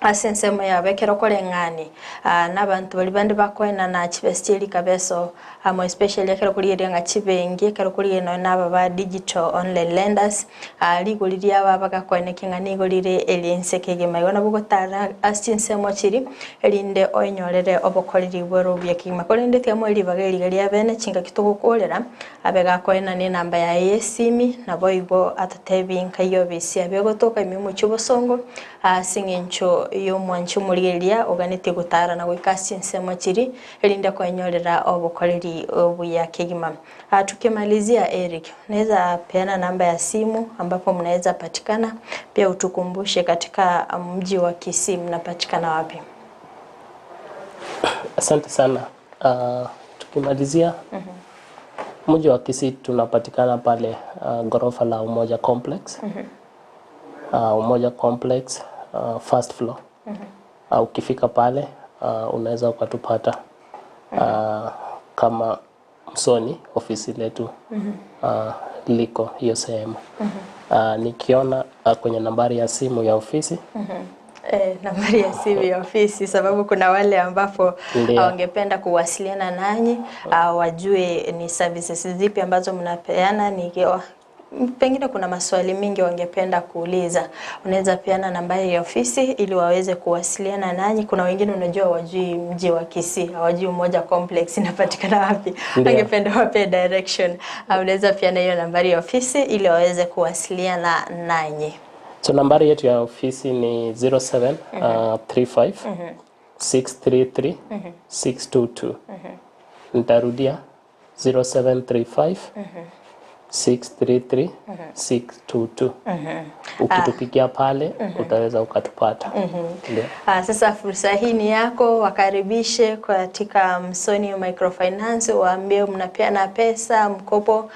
ase ensemo yabo ekero koreng'ani n'abantu bari bande bakoenana chibesa chieri kabeso amo especially ekero korigereria ng'a chibenki ekero korigereria nonya naba ba digital online lenders rigori riabo bagakoeneki ng'a nigo rire eri ense kegima igo nabo gotara ase chinsemo chiri erinde oenyorere obokoreri bore obuya kegima korende tiga ribaga eriga ria bene chingaki togokorera abe gakoenana enamba yaye esimi nabo igo atotebi nkai obisi abe gotoka ime omochie obosongo ase eng'encho y'omwanchi omorigereria oganete gotara na goika ase chinsemo chiri erinde kwenyorera obokoreri obuya kegima. Tukimalizia Eric, unaweza peana namba ya simu ambapo mnaweza patikana, pia utukumbushe katika mji wa Kisii mnapatikana wapi? Asante sana. Tukimalizia mji wa Kisii tunapatikana pale ghorofa la Umoja Complex. Umoja Complex first floor. Ukifika pale unaweza ukatupata kama Msoni, ofisi letu liko hiyo sehemu. Nikiona kwenye nambari ya simu ya ofisi. Nambari ya simu ya ofisi, sababu kuna wale ambapo wangependa kuwasiliana nanyi, wajue ni services zipi ambazo mnapeana, ni pengine kuna maswali mingi wangependa kuuliza. Unaweza peana nambari ya ofisi ili waweze kuwasiliana nanyi. Kuna wengine unajua wajui mji wa Kisii, hawajui Umoja Complex inapatikana wapi. Wangependa wape direction. Unaweza peana hiyo nambari ya ofisi ili waweze kuwasiliana nanyi. So nambari yetu ya ofisi ni 07 35 633 622. Nitarudia 0735 633 622. Ukitupigia pale utaweza ukatupata. Sasa fursa hii ni yako, wakaribishe katika Msoni Microfinance, waambie mnapeana pesa mkopo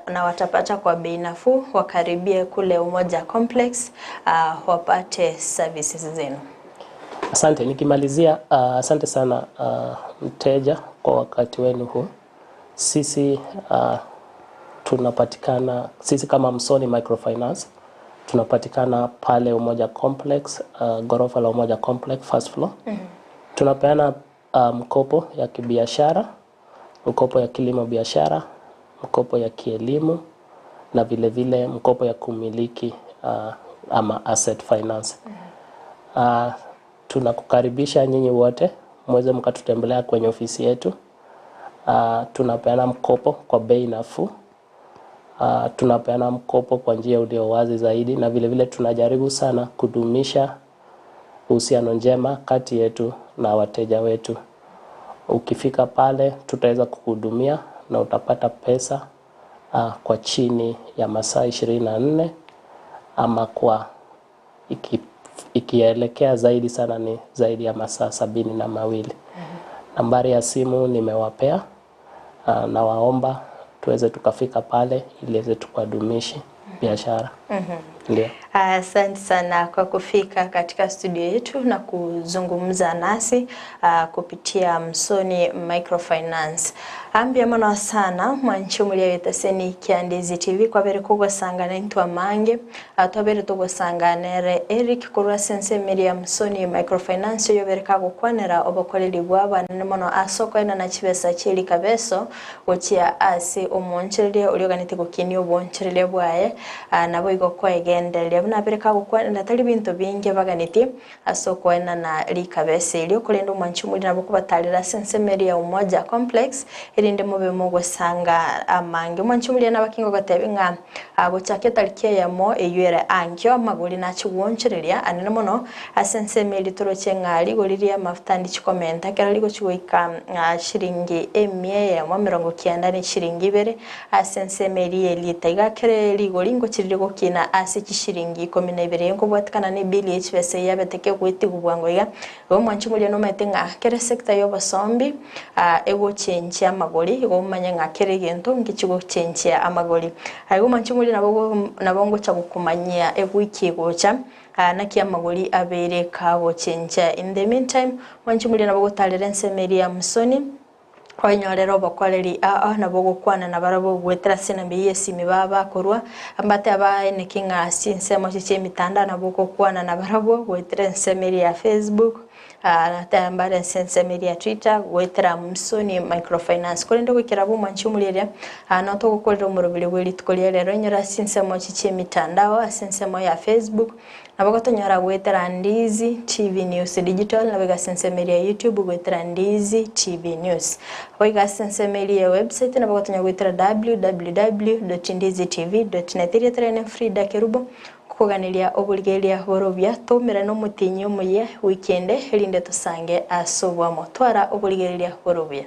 na watapata kwa bei nafuu. Wakaribie kule Umoja Complex wapate services zenu. Asante. Nikimalizia, asante sana mteja kwa wakati wenu huu. Sisi tunapatikana, sisi kama Msoni Microfinance tunapatikana pale Umoja Complex, ghorofa la Umoja Complex first floor. Tunapeana mkopo ya kibiashara, mkopo ya kilimo biashara, mkopo ya kielimu na vile vile mkopo ya kumiliki ama asset finance. Tunakukaribisha nyinyi wote muweze mkatutembelea kwenye ofisi yetu. Tunapeana mkopo kwa bei nafuu. Tunapeana mkopo kwa njia ulio wazi zaidi, na vile vile tunajaribu sana kudumisha uhusiano njema kati yetu na wateja wetu. Ukifika pale tutaweza kukuhudumia na utapata pesa kwa chini ya masaa 24 ama kwa ikielekea zaidi sana ni zaidi ya masaa 72. Nambari ya simu nimewapea, na waomba tuweze tukafika pale ili tuweze tukadumishi biashara. Ndio. Asante sana kwa kufika katika studio yetu na kuzungumza nasi kupitia Msoni Microfinance. Ambia mono sana mwanchumulia wetaseni kia Ndizi TV kwa bere kugosangana intwa mange twabere tugosanganere Eric kurwa sense Miriam Msoni Microfinance yo bere kagukwanera obokoreri bwaba mono asoko ena na chibesa chili kabeso gochia ase omonchereria urioganite gukini obonchereria bwaye nabo igokwa egendereria buna bere kagukwanera tari bintu bingi baganiti asoko ena na likabese ilio kulenda omwanchumuli nabo kubatalira sense Miriam Umoja Complex irinde mube mugosanga amange mwanchumulia nabakingo gatebe nga gochake talikia yamo eyuere ankyo amagori nachiguonchereria anene mono asense meli toroche ngali goriria mafuta ndi chikomenta kera ligo chigoika shiringi emia ya 90 ni shiringi ibere asense meli elita igakere ligori ngo chirire kina ase chishiringi 12 ngo bwatikana ne bili HVC yabeteke gwitigubwango iga go mwanchumulia no maete nga kere sector yobosombi ego change amagori igo manya nga kere gento ngichigo change amagori ayo mwanchumuli nabo nabongo cha gukumanyia egwiki gocha naki amagori abere kago change. In the meantime mwanchumuli nabo gotalera nsemeri ya Msoni onyorera obokoreri nabo gokwana nabarabo gwetera sena mbiyesi baba korwa ambate abaene kinga sinsemo chiche mitanda nabo gokwana nabarabo gwetera nsemeri ya Facebook natambara nsemeri ya Twitter gwetera Msoni Microfinance kolendo gwikira mwanchumuliria no togokorera omurubiri gwelituko rero nyora sinsemo chiche mitandao sinsemo ya Facebook nabo gotonyora gwetera Ndizi TV News Digital nabega sensemeri ya YouTube gwetera Ndizi TV News oiga sensemeri ya website nabo gotonya gwetera www.ndizitv.net iriaterene Frida Kerubo kuganiria obuligeria borobia tumira no mutinyi omuye weekend erinde tusange asobwamo twara obuligeria borobia.